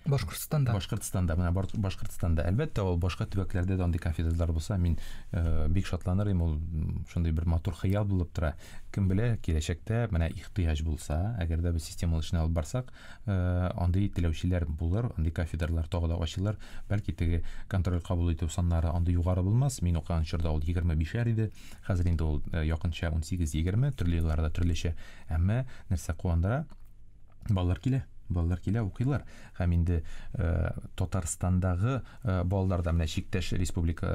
Башкортстанда. Башкортстанда, менә Башкортстанда. Әлбәттә, ул башка төбәкләрдә дә андый кафедралар булса, мин бик шатланыр идем, ул шундый бер матур хыял булып тора. Кем белә, киләчәктә менә ихтыяҗ булса, әгәр дә без системалы эшне алып барсак, андый теләүчеләр булыр, андый кафедралар тагы да ачылыр. Бәлки теге контроль кабул итү саннары андый югары булмас. Мин укыган чорда ул 25-әр иде. Хәзер инде ул якынча 18-20, төрле елларда төрлечә. Әмма нәрсә куандыра? Балалар килә. Балалар килә, укыйлар. Һәм инде Татарстандагы балалар да менә чиктәш республика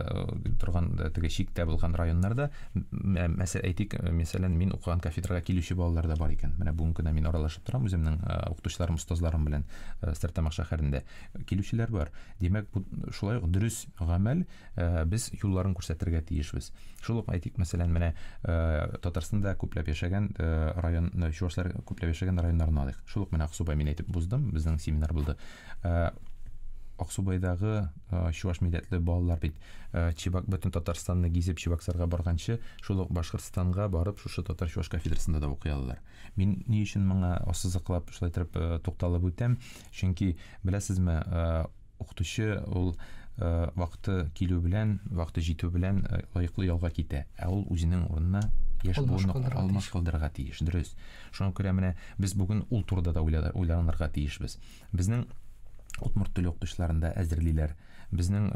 торган теге чиктә булган районнарда, мәсәл әйтик, мәсәлән, мин укыган кафедрага килүче балалар да бар икән. Менә бүгенге көндә мин аралашып торам үземнең укытучыларым, остазларым белән Стәрлетамак шәһәрендә. Килүчеләр бар. Димәк, бу шулай ук дөрес гамәл, без юлларын күрсәтергә тиешбез. Шул ук әйтик, мәсәлән, менә Татарстанда күпләп яшәгән район, чувашлар күпләп яшәгән районнарны алыйк. Шул ук менә Аксубай мин әйтеп уздым, безнең семинар булды. Аксубайдагы чуваш милләтле балалар бит Чебак бөтен Татарстанны гизеп Чебоксарга барганчы, шул ук Башкортстанга барып, шушы татар чуваш кафедрасында да укый алалар. Мин ни өчен моңа ассызыклап шулай итеп тукталып үтәм? Чөнки беләсезме, укытучы ул вакыты килү белән, вакыты җитү белән лаеклы ялга китә. Ә ул үзенең урынына яшь буынны алмаш калдырырга тиеш. Дөрес. Шуңа күрә менә без бүген ул турыда да уйланырга тиешбез. Безнең удмурт теле укытучыларын да әзерлиләр. Безнең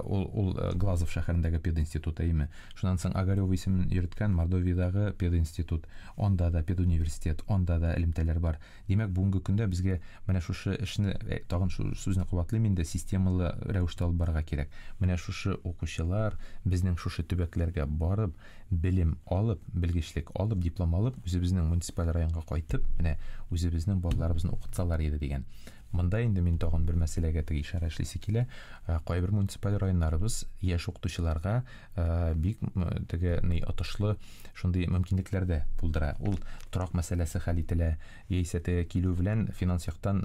ул Глазов шәһәрендәге пединститут, әйеме? Шуннан соң Огарёв исемен йөрткән Мордовиядагы пединститут, анда да педуниверситет, анда да элемтәләр бар. Димәк, бүгенге көндә безгә менә шушы эшне, тагын шу сүзне кабатлыйм инде, системалы рәвештә алып барырга кирәк. Менә шушы укучылар безнең шушы төбәкләргә барып, белем алып, белгечлек алып, диплом алып, үзебезнең муниципаль районга кайтып, менә үзебезнең балаларыбызны укытсалар иде дигән. Монда инде мин тагын бер мәсьәләгә теге ишарә эшлисе килә. Кайбер муниципаль районнарыбыз яшь укытучыларга бик теге ни отышлы шундый мөмкинлекләр дә булдыра. Ул торак мәсьәләсе хәл ителә, яисә теге килү белән финанс яктан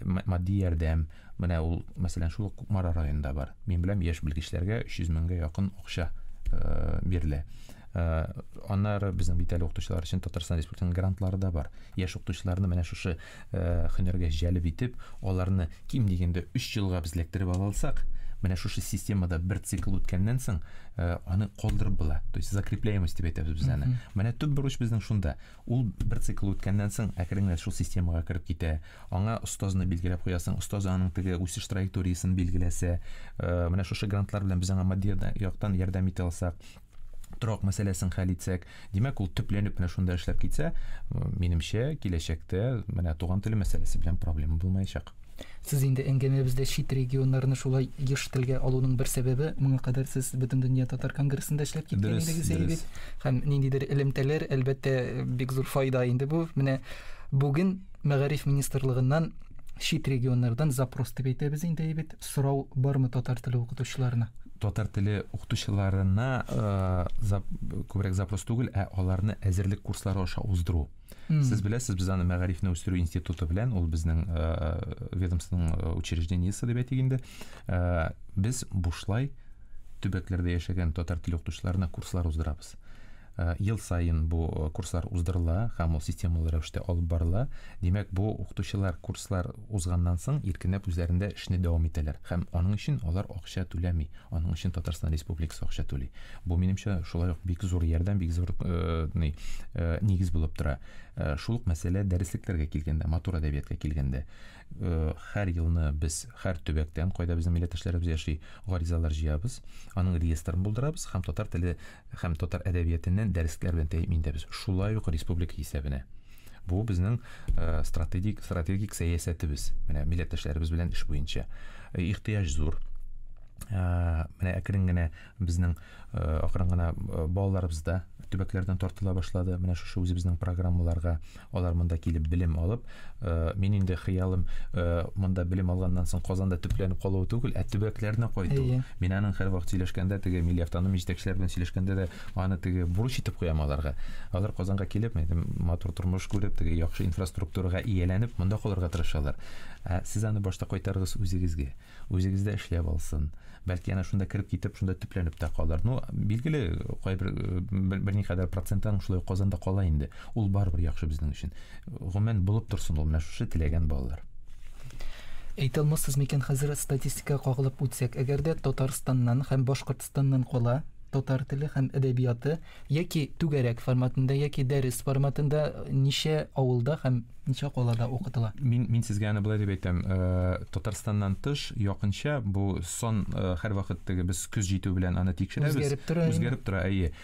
матди ярдәм. Менә ул, мәсәлән, шул ук Кукмара районында бар. Мин беләм, яшь белгечләргә 300 меңгә якын акча бирелә. Аннары безнең бит әле укытучылар өчен Татарстан Республикасының грантлары да бар. Яшь укытучыларны менә шушы һөнәргә җәлеп итеп, аларны ким дигәндә 3 елга без эләктереп ала алсак, менә шушы системада бер цикл үткәннән соң, аны калдырып була. То есть закрепляемость дип әйтәбез без аны. Менә төп бурыч безнең шунда. Ул бер цикл үткәннән соң әкрен генә шул системага кереп китә. Аңа остазны билгеләп куясың, остаз аның теге үсеш траекториясен билгеләсә, менә шушы грантлар белән без аңа матди яктан ярдәм итә алсак, торак мәсьәләсен хәл итсәк, димәк, ул төпләнеп менә шунда эшләп китсә, минемчә, киләчәктә менә туган тел мәсьәләсе белән проблема булмаячак. Сез инде әңгәмәбездә чит регионнарны шулай еш телгә алуның бер сәбәбе, моңа кадәр сез Бөтендөнья татар конгрессында эшләп киткән идегез, әйе бит? Һәм ниндидер элемтәләр, әлбәттә, бик зур файда инде бу. Менә бүген Мәгариф министрлыгыннан чит регионнардан запрос дип әйтәбез инде, әйе бит? Сорау бармы татар теле укытучыларына? Татар теле укытучыларына күбрәк запрос түгел, ә аларны әзерлек курслары аша уздыру. Сез беләсез, без аны Мәгарифне үстерү институты белән, ул безнең ведомствоның учреждениесе дип әйтик инде, без бушлай төбәкләрдә яшәгән татар теле укытучыларына курслар уздырабыз. Ел саен бу курслар уздырыла һәм ул системалы рәвештә алып барыла. Димәк, бу укытучылар курслар узганнан соң иркенләп үзләрендә эшне дәвам итәләр һәм аның өчен алар акча түләми. Аның өчен Татарстан Республикасы акча түли. Бу, минемчә, шулай ук бик зур ярдәм, бик зур нигез булып тора. Шул ук мәсьәлә дәреслекләргә килгәндә, матур әдәбиятка килгәндә. Һәр елны без һәр төбәктән, кайда безнең милләттәшләребез яши, гаризалар җыябыз, аның реестрын булдырабыз һәм татар теле һәм татар әдәбиятеннән дәреслекләр белән тәэмин итәбез. Шулай ук республика исәбенә. Бу безнең стратегик сәясәтебез. Менә милләттәшләребез белән эш буенча. Ихтыяҗ зур. Менә әкрен генә безнең Акрын гына балаларыбыз да төбәкләрдән тартыла башлады. Менә шушы үзебезнең программаларга алар монда килеп белем алып, мин инде хыялым монда белем алганнан соң Казанда төпләнеп калу түгел, ә төбәкләренә кайту. Мин аның һәрвакыт сөйләшкәндә, теге милли автономия җитәкчеләре белән сөйләшкәндә дә аны теге бурыч итеп куям аларга. Алар Казанга килеп, матур тормыш күреп, теге яхшы инфраструктурага ияләнеп, монда калырга тырышалар. Ә сез аны башта кайтарыгыз үзегезгә. Үзегездә эшләп алсын. Бәлки әнә шунда кереп китеп, шунда төпләнеп тә калыр. Ну, билгеле, кайбер берникадәр проценттан шулай Казанда кала инде. Ул барыбер яхшы безнең өчен. Гомумән булып торсын ул менә шушы теләгән балалар. Әйтә алмассыз микән хәзер статистика кагылып үтсәк, әгәр дә Татарстаннан һәм Башкортстаннан кала татар теле һәм әдәбияты яки түгәрәк форматында, яки дәрес форматында ничә авылда һәм ничә калада укытыла? Мин сезгә аны болай дип әйтәм, Татарстаннан тыш якынча бу сан һәрвакыт теге без көз җитү белән аны тикшерәбез. Үзгәреп тора. Үзгәреп тора, әйе.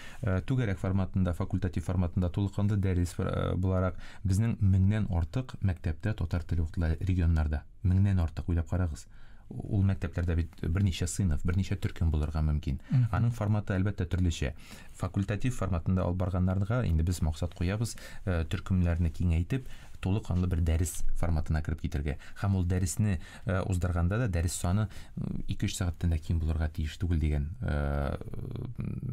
Түгәрәк форматында, факультатив форматында тулыканлы дәрес буларак безнең 1000-нән артык мәктәптә татар теле укытыла регионнарда. 1000-нән артык, уйлап карагыз. Ул мәктәпләрдә бит берничә сыйныф, берничә төркем булырга мөмкин. Аның форматы әлбәттә төрлечә. Факультатив форматында алып барганнарга инде без максат куябыз, төркемнәрне киңәйтеп, тулы канлы бер дәрес форматына кереп китергә. Һәм ул дәресне уздырганда да дәрес саны 2-3 сәгатьтән дә ким булырга тиеш түгел дигән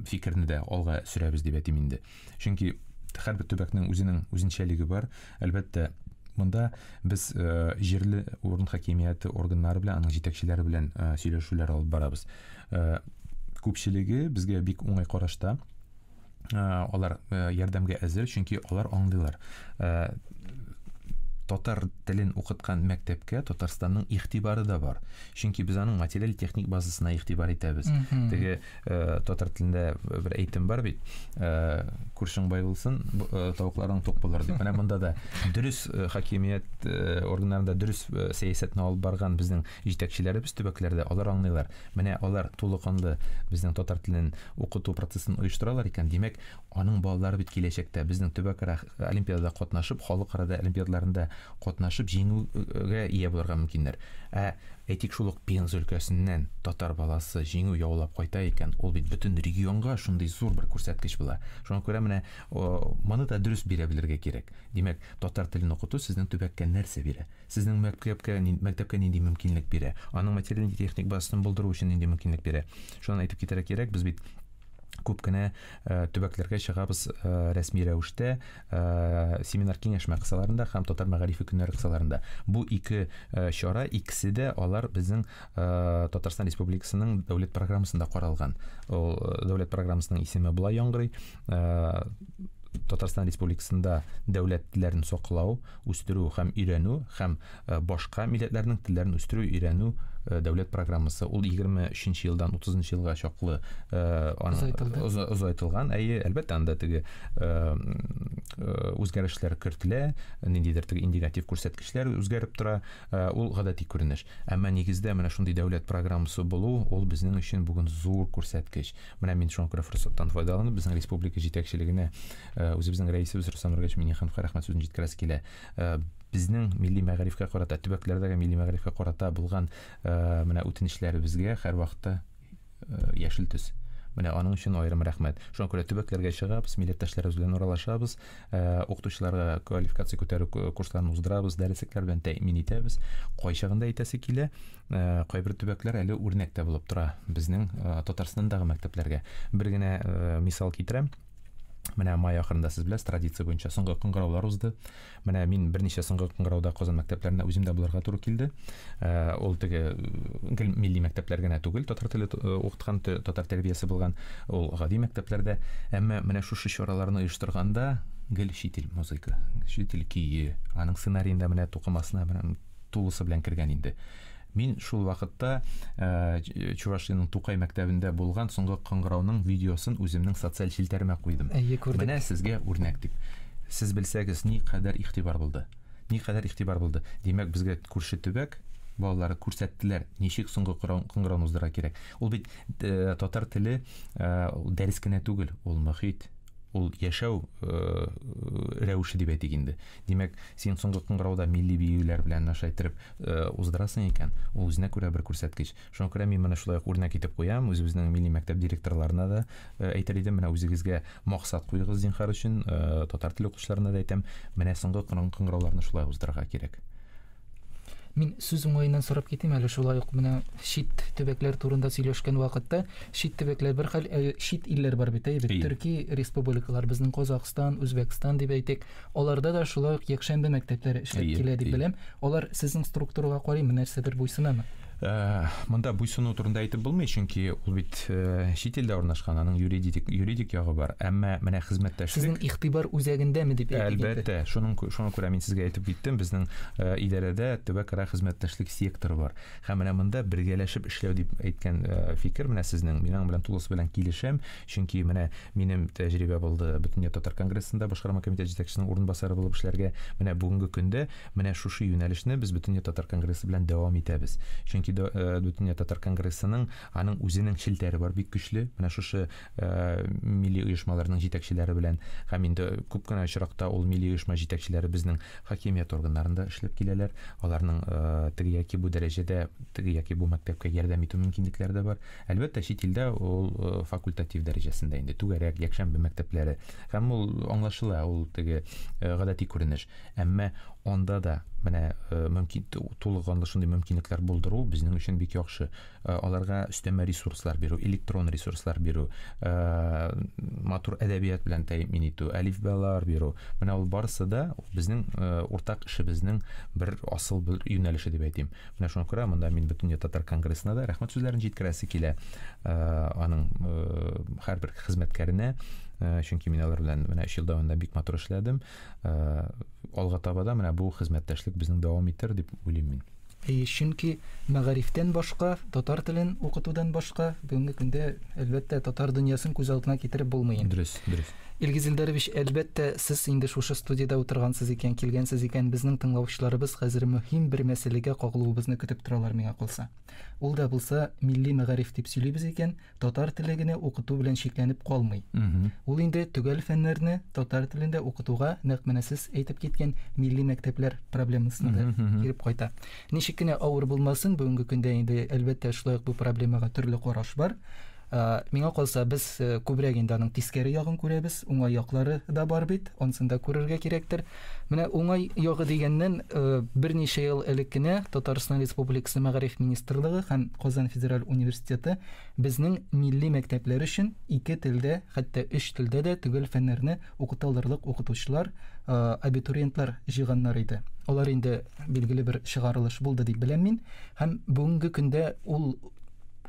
фикерне дә алга сөрәбез дип әйтим инде. Чөнки һәрбер төбәкнең үзенең үзенчәлеге бар. Әлбәттә, монда без җирле урын хакимияте органнары белән, аның җитәкчеләре белән сөйләшүләр алып барабыз. Күпчелеге безгә бик уңай карашта. Алар ярдәмгә әзер, чөнки алар аңлыйлар. Татар телен укыткан мәктәпкә Татарстанның игътибары да бар. Чөнки без аның материаль-техник базасына игътибар итәбез. Теге татар телендә бер әйтем бар бит, күршең бай булсын, тавыкларың тук булыр дип. Менә монда да дөрес хакимият органнарында дөрес сәясәтне алып барган безнең җитәкчеләребез төбәкләрдә, алар аңлыйлар. Менә алар тулыканлы безнең татар телен укыту процессын оештыралар икән, димәк, аның балалары бит киләчәктә безнең төбәкара олимпиадада катнашып, халыкара олимпиадаларында катнашып җиңүгә ия булырга мөмкиннәр. Ә әйтик, шул ук Пенза өлкәсеннән татар баласы җиңү яулап кайта икән, ул бит бөтен регионга шундый зур бер күрсәткеч була. Шуңа күрә менә моны да дөрес бирә белергә кирәк. Димәк, татар телен укыту сезнең төбәккә нәрсә бирә? Сезнең мәктәпкә нинди мөмкинлек бирә? Аның материаль-техник базасын булдыру өчен нинди мөмкинлек бирә? Шуны әйтеп китәргә кирәк, без бит күп кенә төбәкләргә чыгабыз рәсми рәвештә семинар киңәшмә кысаларында һәм татар мәгарифе көннәре кысаларында. Бу ике чара, икесе дә алар безнең Татарстан Республикасының дәүләт программасында каралган. Ул дәүләт программасының исеме болай яңгырый: Татарстан Республикасында дәүләт телләрен саклау, үстерү һәм өйрәнү һәм башка милләтләрнең телләрен үстерү, өйрәнү дәүләт программасы. Ул 23 елдан 30 елга чаклы озайтылган. Әйе, әлбәттә, анда теге үзгәрешләр кертелә, ниндидер теге индикатив күрсәткечләр үзгәреп тора. Ул гадәти күренеш. Әмма нигездә менә шундый дәүләт программасы булу, ул безнең өчен бүген зур күрсәткеч. Менә мин шуңа күрә форсаттан файдаланып, безнең республика җитәкчелегенә, үзебезнең рәисебез Рөстәм Нургалиевич Миңнехановка рәхмәт сүзен җиткерәсе килә. Безнең милли мәгарифкә карата, төбәкләрдәге милли мәгарифкә карата булган менә үтенечләребезгә һәрвакытта яшел төс. Менә аның өчен аерым рәхмәт. Шуңа күрә төбәкләргә чыгабыз, милләттәшләребез белән аралашабыз, укытучыларга квалификация күтәрү курсларын уздырабыз, дәреслекләр белән тәэмин итәбез. Кайчагында әйтәсе килә, кайбер төбәкләр әле үрнәк тә булып тора безнең Татарстандагы мәктәпләргә. Бер генә мисал китерәм. Менә май ахырында сез беләсез, традиция буенча соңгы кыңгыраулар узды. Менә мин берничә соңгы кыңгырауда Казан мәктәпләрендә үзем дә булырга туры килде. Ул теге гел милли мәктәпләр генә түгел, татар теле укыткан, татар тәрбиясе булган, ул гади мәктәпләрдә. Әмма менә шушы чараларны оештырганда гел чит ил музыка, чит ил көе, аның сценариенда менә тукымасына менә тулысы белән кергән инде. Мин шул вакытта Чувашиянең Тукай мәктәбендә булган соңгы кыңгырауның видеосын үземнең социаль челтәремә куйдым. Менә сезгә үрнәк дип. Сез белсәгез, ни кадәр игътибар булды. Ни кадәр игътибар булды. Димәк, безгә күрше төбәк балалары күрсәттеләр, ничек соңгы кыңгырауны уздырырга кирәк. Ул бит татар теле дәрес кенә түгел, ул мохит, ул яшәү рәвеше. рәвеше дип әйтик инде. Димәк, син соңгы кыңгырауда милли биюләр белән аша иттереп уздырасың икән, ул үзенә күрә бер күрсәткеч. Шуңа күрә мин моны шулай ук үрнәк итеп куям, үзебезнең милли мәктәп директорларына да әйтер идем, менә үзегезгә максат куегыз зинһар өчен, татар теле укытучыларына да әйтәм, менә соңгы кыңгырауларны шулай уздырырга кирәк. Мин сүз уңаеннан сорап китим әле шулай ук менә чит төбәкләр турында сөйләшкән вакытта, чит төбәкләр бер хәл, чит илләр бар бит, әйе бит, төрки республикалар, безнең Казахстан, Үзбәкстан дип әйтик, аларда да шулай ук якшәмбе мәктәпләре эшләп килә дип беләм. Алар сезнең структурага карыймы, нәрсәдер буйсынамы? Монда буйсыну турында әйтеп булмый, чөнки ул бит чит илдә урнашкан, аның юридик ягы бар. Әмма менә хезмәттәшлек Сезнең игътибар үзәгендәме дип әйтик инде? Әлбәттә, шуңа күрә мин сезгә әйтеп киттем, безнең идарәдә төбәкара хезмәттәшлек секторы бар. Һәм менә монда бергәләшеп эшләү дип әйткән фикер менә сезнең, мин аның белән тулысы белән килешәм, чөнки менә минем тәҗрибә булды Бөтендөнья татар конгрессында башкарма комитет җитәкчесенең урынбасары булып эшләргә. Менә бүгенге көндә менә шушы юнәлешне без Бөтендөнья татар конгрессы белән дәвам итәбез. Чөнки Бөтендөнья татар конгрессының аның үзенең челтәре бар бик көчле. Менә шушы милли оешмаларның җитәкчеләре белән һәм инде күп кенә очракта ул милли оешма җитәкчеләре безнең хакимият органнарында эшләп киләләр. Аларның теге яки бу дәрәҗәдә теге яки бу мәктәпкә ярдәм итү мөмкинлекләре дә бар. Әлбәттә, чит илдә ул факультатив дәрәҗәсендә инде түгәрәк, якшәмбе мәктәпләре. Һәм ул аңлашыла, ул теге гадәти күренеш. Әмма анда да менә мөмкин тулы шундый мөмкинлекләр булдыру безнең өчен бик яхшы. Аларга өстәмә ресурслар бирү, электрон ресурслар бирү, матур әдәбият белән тәэмин итү, әлифбалар бирү. Менә ул барысы да безнең уртак эшебезнең бер асыл бер юнәлеше дип әйтим. Менә шуңа күрә монда мин Бөтендөнья татар конгрессына да рәхмәт сүзләрен җиткерәсе килә, аның һәрбер хезмәткәренә, чөнки мин алар белән менә 3 ел дәвамында бик матур эшләдем. Алга таба да менә бу хезмәттәшлек безнең дәвам итәр дип уйлыйм мин. Әйе, чөнки мәгарифтән башка, татар телен укытудан башка бүгенге көндә әлбәттә татар дөньясын күз алдына китереп булмый инде. Дөрес, дөрес. Илгиз Илдарович, әлбәттә, сез инде шушы студиядә утыргансыз икән, килгәнсез икән, безнең тыңлаучыларыбыз хәзер мөһим бер мәсьәләгә кагылуыбызны көтеп торалар миңа калса. Ул да булса милли мәгариф дип сөйлибез икән, татар теле генә укыту белән чикләнеп калмый. Ул инде төгәл фәннәрне татар телендә укытуга нәкъ менә сез әйтеп киткән милли мәктәпләр проблемасына да килеп кайта. Ничек кенә авыр булмасын, бүгенге көндә инде әлбәттә шулай ук бу проблемага төрле караш бар. Миңа калса, без күбрәк инде аның тискәре ягын күрәбез, уңай яклары да бар бит, ансын да күрергә кирәктер. Менә уңай ягы дигәннән, берничә ел элек кенә Татарстан Республикасы Мәгариф министрлыгы һәм Казан федераль университеты безнең милли мәктәпләр өчен 2 телдә, хәтта 3 телдә дә төгәл фәннәрне укыта алырлык укытучылар, абитуриентлар җыйганнар иде. Алар инде билгеле бер чыгарылыш булды дип беләм мин. Һәм бүгенге көндә ул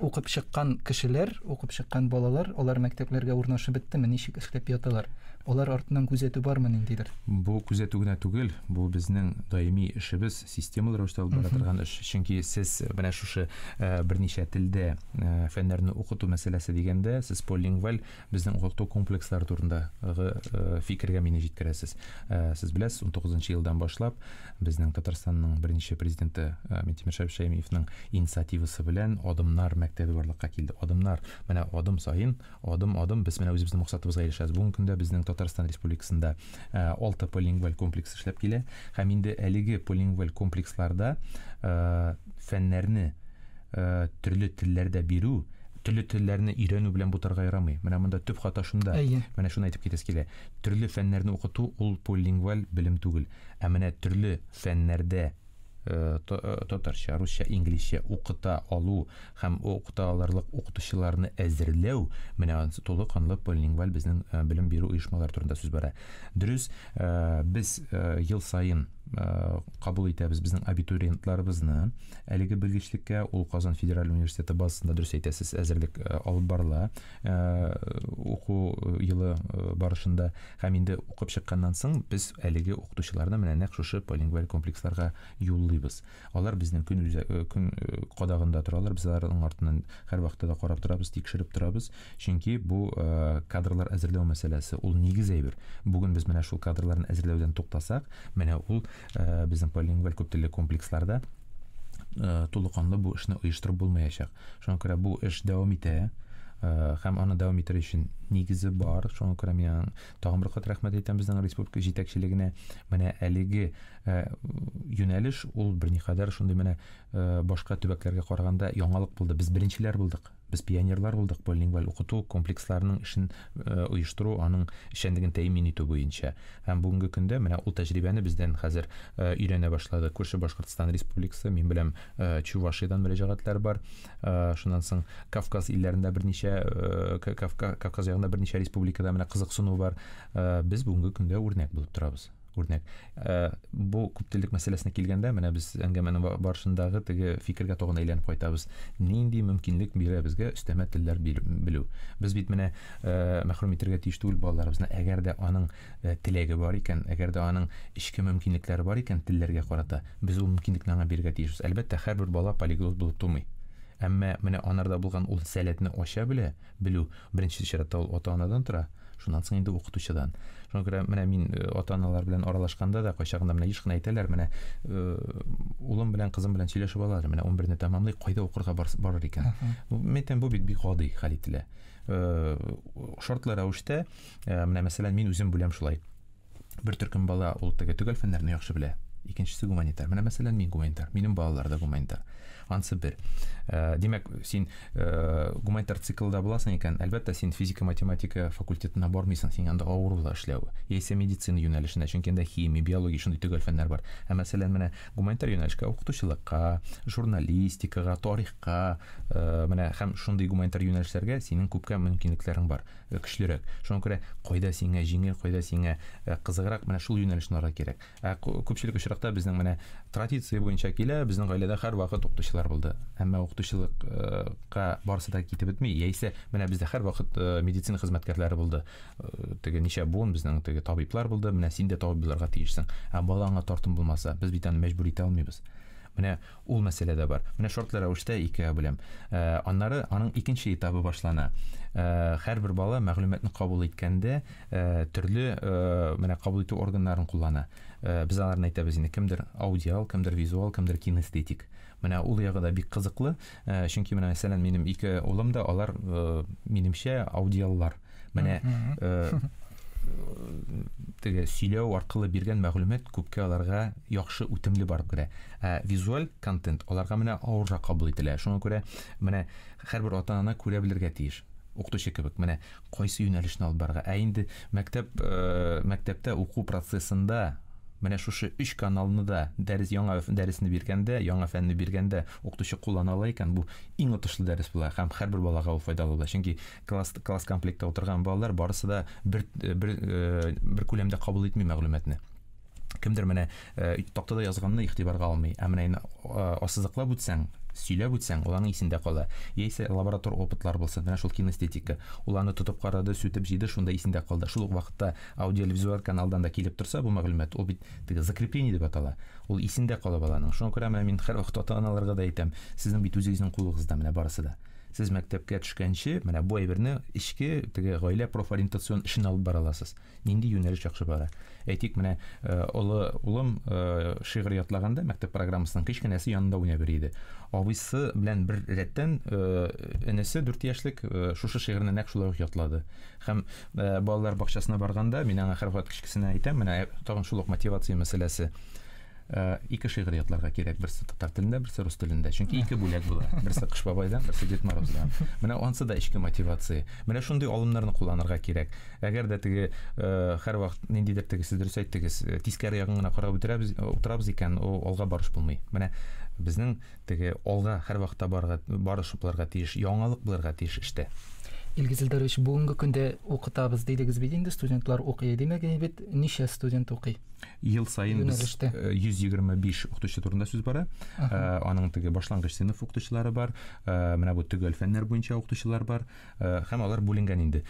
укып чыккан кешеләр, укып чыккан балалар, алар мәктәпләргә урнашып беттеме, ничек эшләп яталар? Алар артыннан күзәтү бармы ниндидер? Бу күзәтү генә түгел, бу безнең даими эшебез, системалы рәвештә алып бара торган эш. Чөнки сез менә шушы берничә телдә фәннәрне укыту мәсьәләсе дигәндә, сез полилингваль безнең укыту комплекслары турындагы фикергә мине җиткерәсез. Сез беләсез, 19 елдан башлап безнең Татарстанның беренче президенты Минтимер Шәймиевның инициативасы белән Адымнар мәктәбе барлыкка килде. Адымнар, менә адым саен, адым-адым без менә үзебезнең максатыбызга ирешәбез. Бүгенге көндә безнең Татарстан Республикасында 6 полилингваль комплекс эшләп килә. Һәм инде әлеге полилингваль комплексларда фәннәрне төрле телләрдә бирү, төрле телләрне өйрәнү белән бутарга ярамый. Менә монда төп хата шунда. Менә шуны әйтеп китәсе килә. Төрле фәннәрне укыту ул полилингваль белем түгел. Ә менә төрле фәннәрдә татарча, русча, инглизчә укыта алу һәм укыта алырлык укытучыларны әзерләү, менә анысы тулы канлы полилингваль безнең белем бирү оешмалары турында сүз бара. Дөрес, без ел саен кабул итәбез безнең абитуриентларыбызны әлеге белгечлеккә. Ул Казан федераль университеты базасында, дөрес әйтәсез, әзерлек алып барыла уку елы барышында. Һәм инде укып чыкканнан соң без әлеге укытучыларны менә нәкъ шушы полилингваль комплексларга юллыйбыз. Алар безнең көн кадагында торалар, без аларның артыннан һәр вакытта да карап торабыз, тикшереп торабыз. Чөнки бу кадрлар әзерләү мәсьәләсе ул нигез әйбер. Бүген без менә шул кадрларны әзерләүдән туктасак, менә ул безнең полилингваль күптелле комплексларда тулы канлы бу эшне оештырып булмаячак. Шуңа күрә бу эш дәвам итә. Һәм аны дәвам итәр өчен нигезе бар. Шуңа күрә мин тагын бер кат рәхмәт әйтәм безнең республика җитәкчелегенә. Менә әлеге юнәлеш ул берникадәр шундый менә башка төбәкләргә караганда яңалык булды. Без беренчеләр булдык. Без пионерлар булдык полилингваль укыту комплексларының эшен оештыру, аның эшчәнлеген тәэмин итү буенча. Һәм бүгенге көндә менә ул тәҗрибәне бездән хәзер өйрәнә башлады. Күрше Башкортстан Республикасы, мин беләм, Чувашиядән мөрәҗәгатьләр бар. Шуннан соң Кавказ илләрендә берничә, Кавказ ягында берничә республикада менә кызыксыну бар. Без бүгенге көндә үрнәк булып торабыз. Үрнәк. Бу күптеллек мәсьәләсенә килгәндә, менә без әңгәмәнең барышындагы теге фикергә тагын әйләнеп кайтабыз. Нинди мөмкинлек бирә безгә өстәмә телләр белү? Без бит менә мәхрүм итәргә тиеш түгел балаларыбызны. Әгәр дә аның теләге бар икән, әгәр дә аның эчке мөмкинлекләре бар икән телләргә карата, без ул мөмкинлекне аңа бирергә тиешбез. Әлбәттә, һәрбер бала полиглот булып тумый. Әмма менә анарда булган ул сәләтне ача белү, беренче чиратта ул ата-анадан тора, шуннан соң инде укытучыдан. Шуңа күрә менә мин ата-аналар белән аралашканда да кайчагында менә еш кына әйтәләр, менә улым белән кызым белән сөйләшеп алалар, менә 11-не тәмамлый, кайда укырга барыр икән. Мин әйтәм, бу бит бик гади хәл ителә. Шартлы рәвештә, менә мәсәлән, мин үзем бүләм шулай. Бер төркем бала ул теге төгәл фәннәрне яхшы белә. Икенчесе гуманитар. Менә мәсәлән, мин гуманитар, минем балалар да гуманитар. Ансы бер. Димәк, син гуманитар циклда буласың икән, әлбәттә, син физика, математика факультетына бармыйсың, син анда авыр була эшләве. Яисә медицина юнәлешенә, чөнки анда химия, биология шундый төгәл фәннәр бар. Ә мәсәлән, менә гуманитар юнәлешкә укытучылыкка, журналистикага, тарихка, менә һәм шундый гуманитар юнәлешләргә синең күпкә мөмкинлекләрең бар, көчлерәк. Шуңа күрә кайда сиңа җиңел, кайда сиңа кызыграк, менә шул юнәлешне алырга кирәк. Ә күпчелек очракта безнең менә традиция буенча килә, безнең гаиләдә һәрвакыт укытучылар булды. Әмма укытучылыкка барысы да китеп бетми, яисә менә бездә һәрвакыт медицина хезмәткәрләре булды. Теге ничә буын безнең теге табиблар булды, менә син дә табиб булырга тиешсең. Ә бала аңа тартым булмаса, без бит аны мәҗбүр итә алмыйбыз. Менә ул мәсьәлә дә бар. Менә шартлы рәвештә икегә бүләм. Аннары аның икенче этабы башлана. Һәрбер бала мәгълүматны кабул иткәндә, төрле менә кабул итү органнарын куллана. Без аларны әйтәбез инде, кемдер аудиал, кемдер визуал, кемдер кинестетик. Менә ул ягы да бик кызыклы, чөнки менә мәсәлән, минем ике улым да, алар, минемчә, аудиаллар. Менә, теге сөйләү аркылы биргән мәгълүмат күпкә аларга яхшы үтемле барып керә. Ә визуаль контент аларга менә авыррак кабул ителә. Шуңа күрә менә һәрбер ата-ана күрә белергә тиеш. Укытучы кебек менә кайсы юнәлешне алып барырга. Ә инде мәктәптә уку процессында менә шушы өч каналны да дәрес, яңа дәресне биргәндә, яңа фәнне биргәндә укытучы куллана ала икән, бу иң отышлы дәрес була һәм һәрбер балага ул файдалы була. Чөнки класс комплектта утырган балалар барысы да бер күләмдә кабул итми мәгълүматны. Кемдер менә тактада язганны игътибарга алмый, ә менә инде ассызыклап үтсәң, сөйләп үтсәң, ул аның исендә кала. Яисә лаборатор опытлар булсын, менә шул кинестетика. Ул аны тотып карады, сүтеп җыйды, шунда исендә калды. Шул ук вакытта аудиовизуаль каналдан да килеп торса бу мәгълүмат, ул бит теге закрепление дип атала. Ул исендә кала баланың. Шуңа күрә менә мин һәрвакыт ата-аналарга да әйтәм, сезнең бит үзегезнең кулыгызда менә барысы да. Сез мәктәпкә төшкәнче, менә бу әйберне эчке теге гаилә профориентацион эшен алып бара аласыз. Нинди юнәлеш яхшы бара? Әйтик, менә олы улым шигырь ятлаганда мәктәп программасының кечкенәсе янында уйнап йөри иде. Абыйсы белән бер рәттән энесе 4 яшьлек шушы шигырьне нәкъ шулай ук ятлады. Һәм балалар бакчасына барганда мин аңа һәрвакыт кечкесенә әйтәм, менә тагын шул ук мотивация мәсьәләсе. Ике шигырь ятларга кирәк, берсе татар телендә, берсе рус телендә. Чөнки ике бүләк була. Берсе Кыш бабайдан, берсе Дед Мороздан. Менә ансы да эчке мотивация. Менә шундый алымнарны кулланырга кирәк. Әгәр дә теге һәрвакыт ниндидер теге сез дөрес әйттегез, тискәре ягын гына карап утырабыз икән, ул алга барыш булмый. Менә безнең теге алга һәрвакытта барыш булырга тиеш, яңалык булырга тиеш эштә. Илгиз Илдарович, бүгенге көндә укытабыз дидегез бит инде, студентлар укый. Димәк, бит ничә студент укый? Ел саен без, Юнәлештә. йөз егерме биш укытучы турында сүз бара. Аның теге башлангыч сыйныф укытучылары бар, менә бу төгәл фәннәр буенча укытучылар бар, һәм алар бүленгән инде.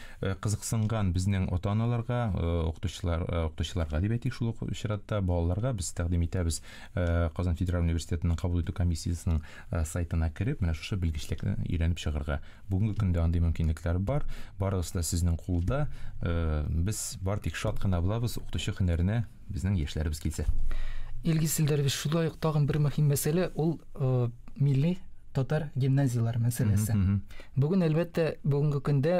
Кызыксынган безнең ата-аналарга, укытучыларга дип әйтик, шул ук чиратта балаларга без тәкъдим итәбез, Казан федераль университетының кабул итү комиссиясенең сайтына кереп, менә шушы белгечлекне өйрәнеп чыгарга. Бүгенге көндә андый мөмкинлекләр бар, барысы да сезнең кулда. Без бар тик шат кына булабыз, укытучы һөнәренә безнең яшьләребез килсә. Илгиз Илдарович, шулай ук тагын бер мөһим мәсьәлә, ул милли Татар гимназияләре мәсьәләсе. Бүген, әлбәттә, бүгенге көндә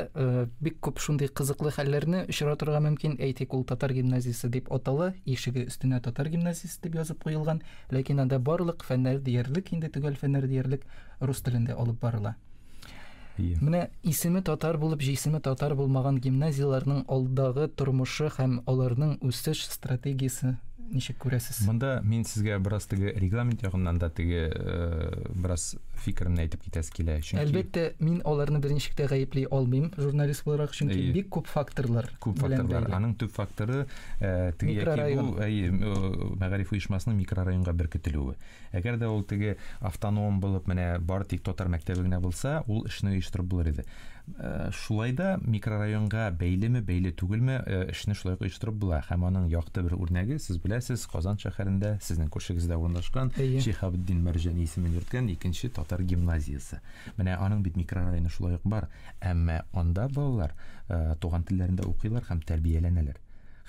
бик күп шундый кызыклы хәлләрне очратырга мөмкин. Әйтик, ул татар гимназиясе дип атала, ишеге өстенә татар гимназиясе дип язып куелган, ләкин анда барлык фәннәр диярлек, инде төгәл фәннәр диярлек рус телендә алып барыла. Менә исеме татар булып, җисеме татар булмаган гимназияләрнең алдагы тормышы һәм аларның үсеш стратегиясе ничек күрәсез? Монда мин сезгә бераз теге регламент ягыннан да теге бераз фикеремне әйтеп китәсе килә. Чөнки Әлбәттә, мин аларны берничек тә гаепли алмыйм журналист буларак, чөнки бик күп факторлар. Күп факторлар. Аның төп факторы теге яки бу әйе, мәгариф оешмасының микрорайонга беркетелүе. Әгәр дә ул теге автоном булып, менә бары тик татар мәктәбе генә булса, ул эшне оештырып булыр иде. Шулай да микрорайонга бәйлеме, бәйле түгелме, эшне шулай ук оештырып була. Һәм аның якты бер үрнәге, сез беләсез, Казан шәһәрендә, сезнең күршегездә урнашкан Шиһабетдин Мәрҗани исемен йөрткән икенче татар гимназиясе. Менә аның бит микрорайоны шулай ук бар, әмма анда балалар туган телләрендә укыйлар һәм тәрбияләнәләр.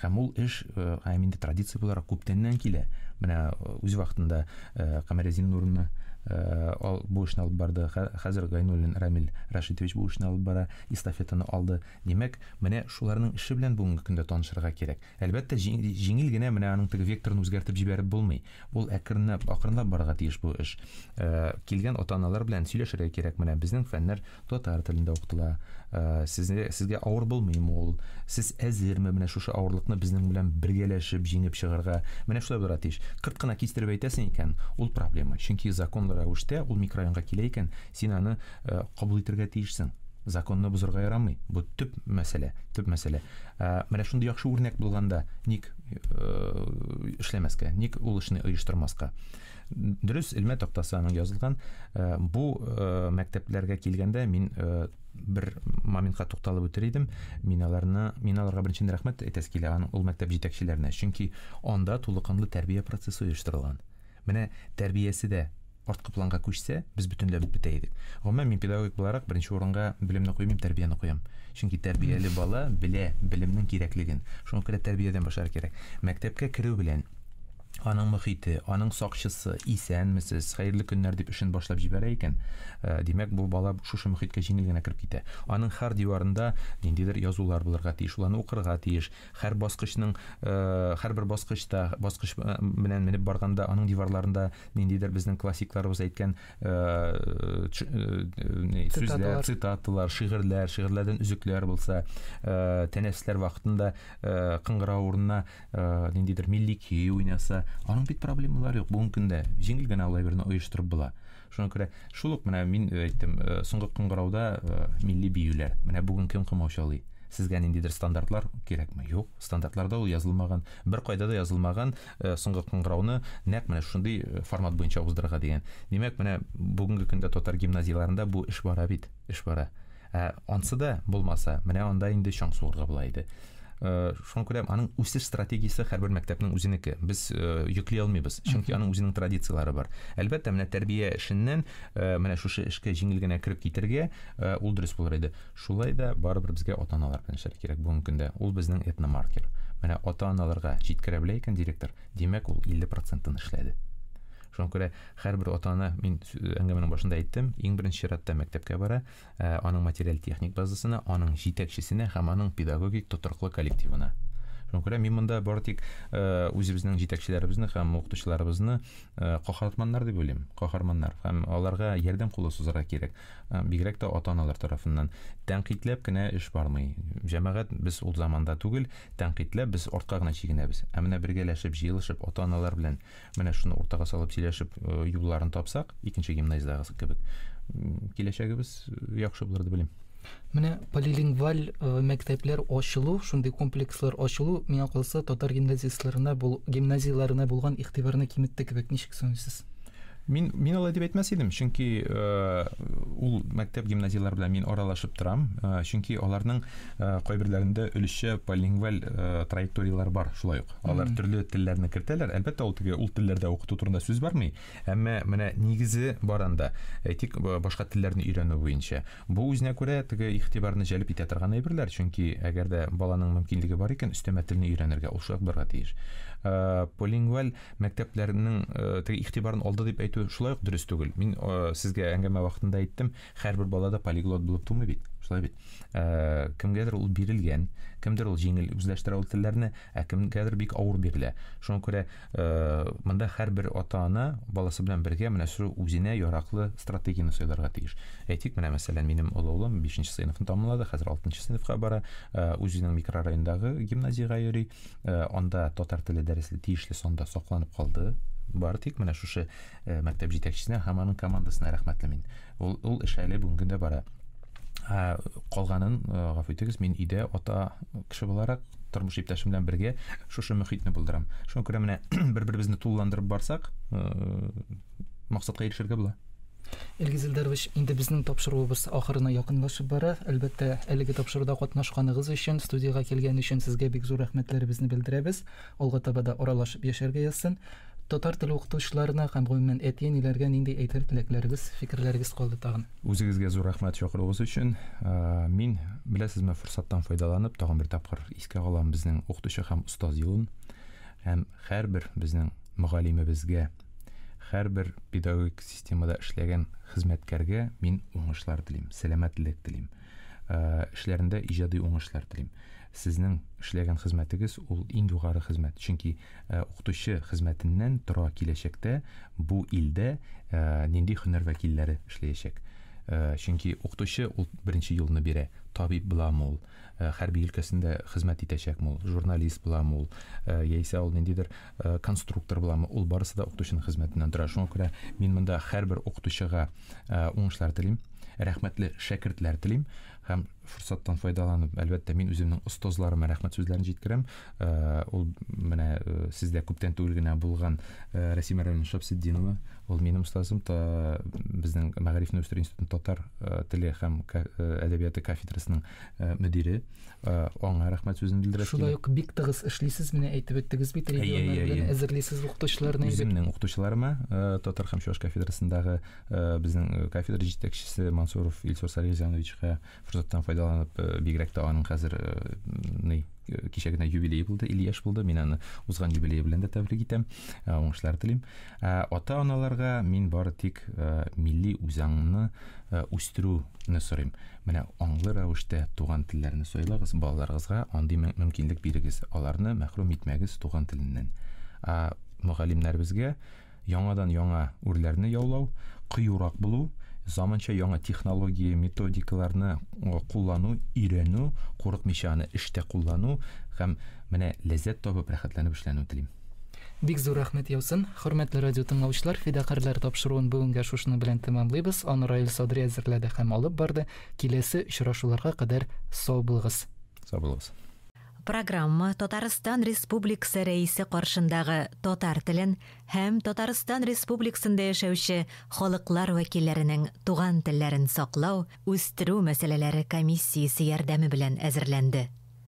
Һәм ул эш һәм инде традиция буларак күптәннән килә. Менә үз вакытында Камәрия Зиннуровна бу эшне алып барды. Хәзер Гайнуллин Рамил Рашитович бу эшне алып бара, эстафетаны алды. Димәк, менә шуларның эше белән бүгенге көндә танышырга кирәк. Әлбәттә, җиңел генә менә аның теге векторын үзгәртеп җибәреп булмый. Ул әкренләп, акрынлап барырга тиеш бу эш. Килгән ата-аналар белән сөйләшергә кирәк. Менә безнең фәннәр татар телендә укытыла. Сезгә, сезгә авыр булмыймы ул? Сез әзерме менә шушы авырлыкны безнең белән бергәләшеп җиңеп чыгарга? Менә шулай булырга тиеш. Кырт кына кистереп әйтәсең икән, ул проблема. Чөнки законлы рәвештә ул микрорайонга килә икән, син аны кабул итәргә тиешсең. Законны бозырга ярамый. Бу төп мәсьәлә, төп мәсьәлә. Менә шундый яхшы үрнәк булганда ник эшләмәскә, ник ул эшне оештырмаска? Дөрес, элмә тактасы аның язылган. Бу мәктәпләргә килгәндә мин бер моментка тукталып үтер идем. Мин аларны, мин аларга беренчедән рәхмәт әйтәсе килә, аның ул мәктәп җитәкчеләренә. Чөнки анда тулыканлы тәрбия процессы оештырылган. Менә тәрбиясе дә арткы планга күчсә, без бөтенләй бетә идек. Гомумән, мин педагогик буларак беренче урынга белемне куймыйм, тәрбияне куям. Чөнки тәрбияле бала белә белемнең кирәклеген. Шуңа күрә тәрбиядән башларга кирәк. Мәктәпкә керү белән аның мөхите, аның сакчысы, исәнмесез, хәерле көннәр дип эшен башлап җибәрә икән, димәк, бу бала шушы мөхиткә җиңел генә кереп китә. Аның һәр диварында ниндидер язулар булырга тиеш, ул аны укырга тиеш. Һәр баскычның, һәрбер баскычта, баскыч белән менеп барганда, аның диварларында ниндидер безнең классикларыбыз әйткән сүзләр, цитаталар, шигырьләр, шигырьләрдән өзекләр булса, тәнәфесләр вакытында кыңгырау урынына ниндидер милли көй уйнаса, аның бит проблемалары юк. Бүгенге көндә җиңел генә алай берне оештырып була. Шуңа күрә шул ук менә мин әйттем, соңгы кыңгырауда милли биюләр. Менә бүген кем комаучалый? Сезгә ниндидер стандартлар кирәкме? Юк, стандартларда ул язылмаган. Бер кайда да язылмаган соңгы кыңгырауны нәкъ менә шундый формат буенча уздырырга дигән. Димәк, менә бүгенге көндә татар гимназияләрендә бу эш бара бит, эш бара. Ә ансы да булмаса, менә анда инде чаң сугырга була иде. Шуңа күрә аның үсеш стратегиясе һәрбер мәктәпнең үзенеке. Без йөкли алмыйбыз, чөнки аның үзенең традицияләре бар. Әлбәттә, менә тәрбия эшеннән менә шушы эшкә җиңел генә кереп китергә ул дөрес булыр иде. Шулай да барыбер безгә ата-аналар белән эшләргә кирәк бүгенге көндә. Ул безнең этномаркер. Менә ата-аналарга җиткерә белә икән директор, димәк, ул 50%-ын эшләде. Шуңа күрә һәрбер ата-ана, мин әңгәмәнең башында әйттем, иң беренче чиратта мәктәпкә бара, аның материаль-техник базасына, аның җитәкчесенә һәм аның педагогик тотрыклы коллективына. Шуңа күрә мин монда бары тик үзебезнең җитәкчеләребезне һәм укытучыларыбызны каһарманнар дип уйлыйм, каһарманнар. Һәм аларга ярдәм кулы сузарга кирәк. Бигрәк тә ата-аналар тарафыннан. Тәнкыйтьләп кенә эш бармый. Җәмәгать, без ул заманда түгел, тәнкыйтьләп без артка гына чигенәбез. Ә менә бергәләшеп, җыелышып, ата-аналар белән менә шуны уртага салып сөйләшеп, юлларын тапсак, икенче гимназиядагы кебек, киләчәгебез яхшы булыр дип уйлыйм. Менә полилингваль мәктәпләр ачылу, шундый комплекслар ачылу, миңа калса, татар гимназистларына гимназияләренә булган игътибарны киметте кебек. Ничек саныйсыз? Мин алай дип әйтмәс идем, чөнки ул мәктәп гимназияләр белән мин аралашып торам, чөнки аларның кайберләрендә өлешчә полилингваль траекторияләр бар шулай ук. Алар төрле телләрне кертәләр. Әлбәттә, ул теге ул телләрдә укыту турында сүз бармый, әмма менә нигезе бар анда. Әйтик, башка телләрне өйрәнү буенча. Бу үзенә күрә теге игътибарны җәлеп итә торган әйберләр, чөнки әгәр дә баланың мөмкинлеге бар икән, өстәмә телне өйрәнергә ул шулай булырга тиеш. Полилингваль мәктәпләрнең теге игътибарын алды дип әйтү әйтү шулай ук дөрес түгел. Мин сезгә әңгәмә вакытында әйттем, һәрбер бала да полиглот булып тумый бит. Шулай бит. Кемгәдер ул бирелгән, кемдер ул җиңел үзләштерә ул телләрне, ә кемгәдер бик авыр бирелә. Шуңа күрә монда һәрбер ата-ана баласы белән бергә менә шул үзенә яраклы стратегияне сайларга тиеш. Әйтик, менә мәсәлән, минем олы улым 5 сыйныфны тәмамлады, хәзер 6 сыйныфка бара, үзенең микрорайондагы гимназиягә йөри. Анда татар теле дәресе тиешле санда сакланып калды. Бары тик менә шушы мәктәп җитәкчесенә һәм аның командасына рәхмәтле мин. Ул эш әле бүгенге көндә бара. Калганын, гафу итегез, мин өйдә ата кеше буларак тормыш иптәшем белән бергә шушы мөхитне булдырам. Шуңа күрә менә бер-беребезне тулыландырып барсак, максатка ирешергә була. Илгиз Илдарович, инде безнең тапшыруыбыз ахырына якынлашып бара. Әлбәттә, әлеге тапшыруда катнашканыгыз өчен, студиягә килгән өчен сезгә бик зур рәхмәтләребезне белдерәбез. Алга таба да аралашып яшәргә язсын. Татар теле укытучыларына һәм гомумән әти-әниләргә нинди әйтер теләкләрегез, фикерләрегез калды тагын? Үзегезгә зур рәхмәт чакыруыгыз өчен. Мин, беләсезме, форсаттан файдаланып, тагын бер тапкыр искә алам безнең укытучы һәм остаз елын. Һәм һәрбер безнең мөгаллимебезгә, һәрбер педагогик системада эшләгән хезмәткәргә мин уңышлар телим, сәламәтлек телим. Эшләрендә иҗади уңышлар телим. Сезнең эшләгән хезмәтегез ул иң югары хезмәт. Чөнки укытучы хезмәтеннән тора киләчәктә бу илдә нинди һөнәр вәкилләре эшләячәк. Чөнки укытучы ул беренче юлны бирә. Табиб буламы ул, хәрби өлкәсендә хезмәт итәчәкме ул, журналист буламы ул, яисә ул ниндидер конструктор буламы, ул барысы да укытучының хезмәтеннән тора. Шуңа күрә мин монда һәрбер укытучыга уңышлар телим, рәхмәтле шәкертләр телим һәм форсаттан файдаланып, әлбәттә, мин үземнең остазларыма рәхмәт сүзләрен җиткерәм. Ул менә сездә күптән түгел генә булган Рәсимә Рәмиловна Шәмсетдинова, ул минем остазым, та безнең Мәгарифне үстерү институтының татар теле һәм әдәбияты кафедрасының мөдире. Аңа рәхмәт сүзен белдерәсе килә. Шулай ук бик тыгыз эшлисез, менә әйтеп үттегез бит, регионнар белән әзерлисез укытучыларны. Үземнең укытучыларыма, татар һәм чуаш кафедрасындагы безнең кафедра җитәкчесе Мансуров Илсур Салихзяновичка форсаттан файдаланып, бигрәк тә аның хәзер кичә генә юбилее булды, 50 яшь булды. Мин аны узган юбилее белән дә тәбрик итәм, уңышлар телим. Ата-аналарга мин бары тик милли үзаңны үстерүне сорыйм. Менә аңлы рәвештә туган телләрне сайлагыз, балаларыгызга андый мөмкинлек бирегез, аларны мәхрүм итмәгез туган теленнән. Мөгаллимнәребезгә яңадан яңа үрләрне яулау, кыюрак булу, заманча яңа технология, методикаларны куллану, өйрәнү, курыкмыйча аны эштә куллану һәм менә ләззәт табып, рәхәтләнеп эшләнү телим. Бик зур рәхмәт яусын. Хөрмәтле радио тыңлаучылар, Фидакарьләр тапшыруын бүгенгә шушының белән тәмамлыйбыз. Аны Раил Садри әзерләде һәм алып барды. Киләсе очрашуларга кадәр сау булыгыз. Сау булыгыз. Программа Татарстан Республикасы Рәисе каршындагы татар телен һәм Татарстан Республикасында яшәүче халыклар вәкилләренең туган телләрен саклау, үстерү мәсьәләләре комиссиясе ярдәме белән әзерләнде.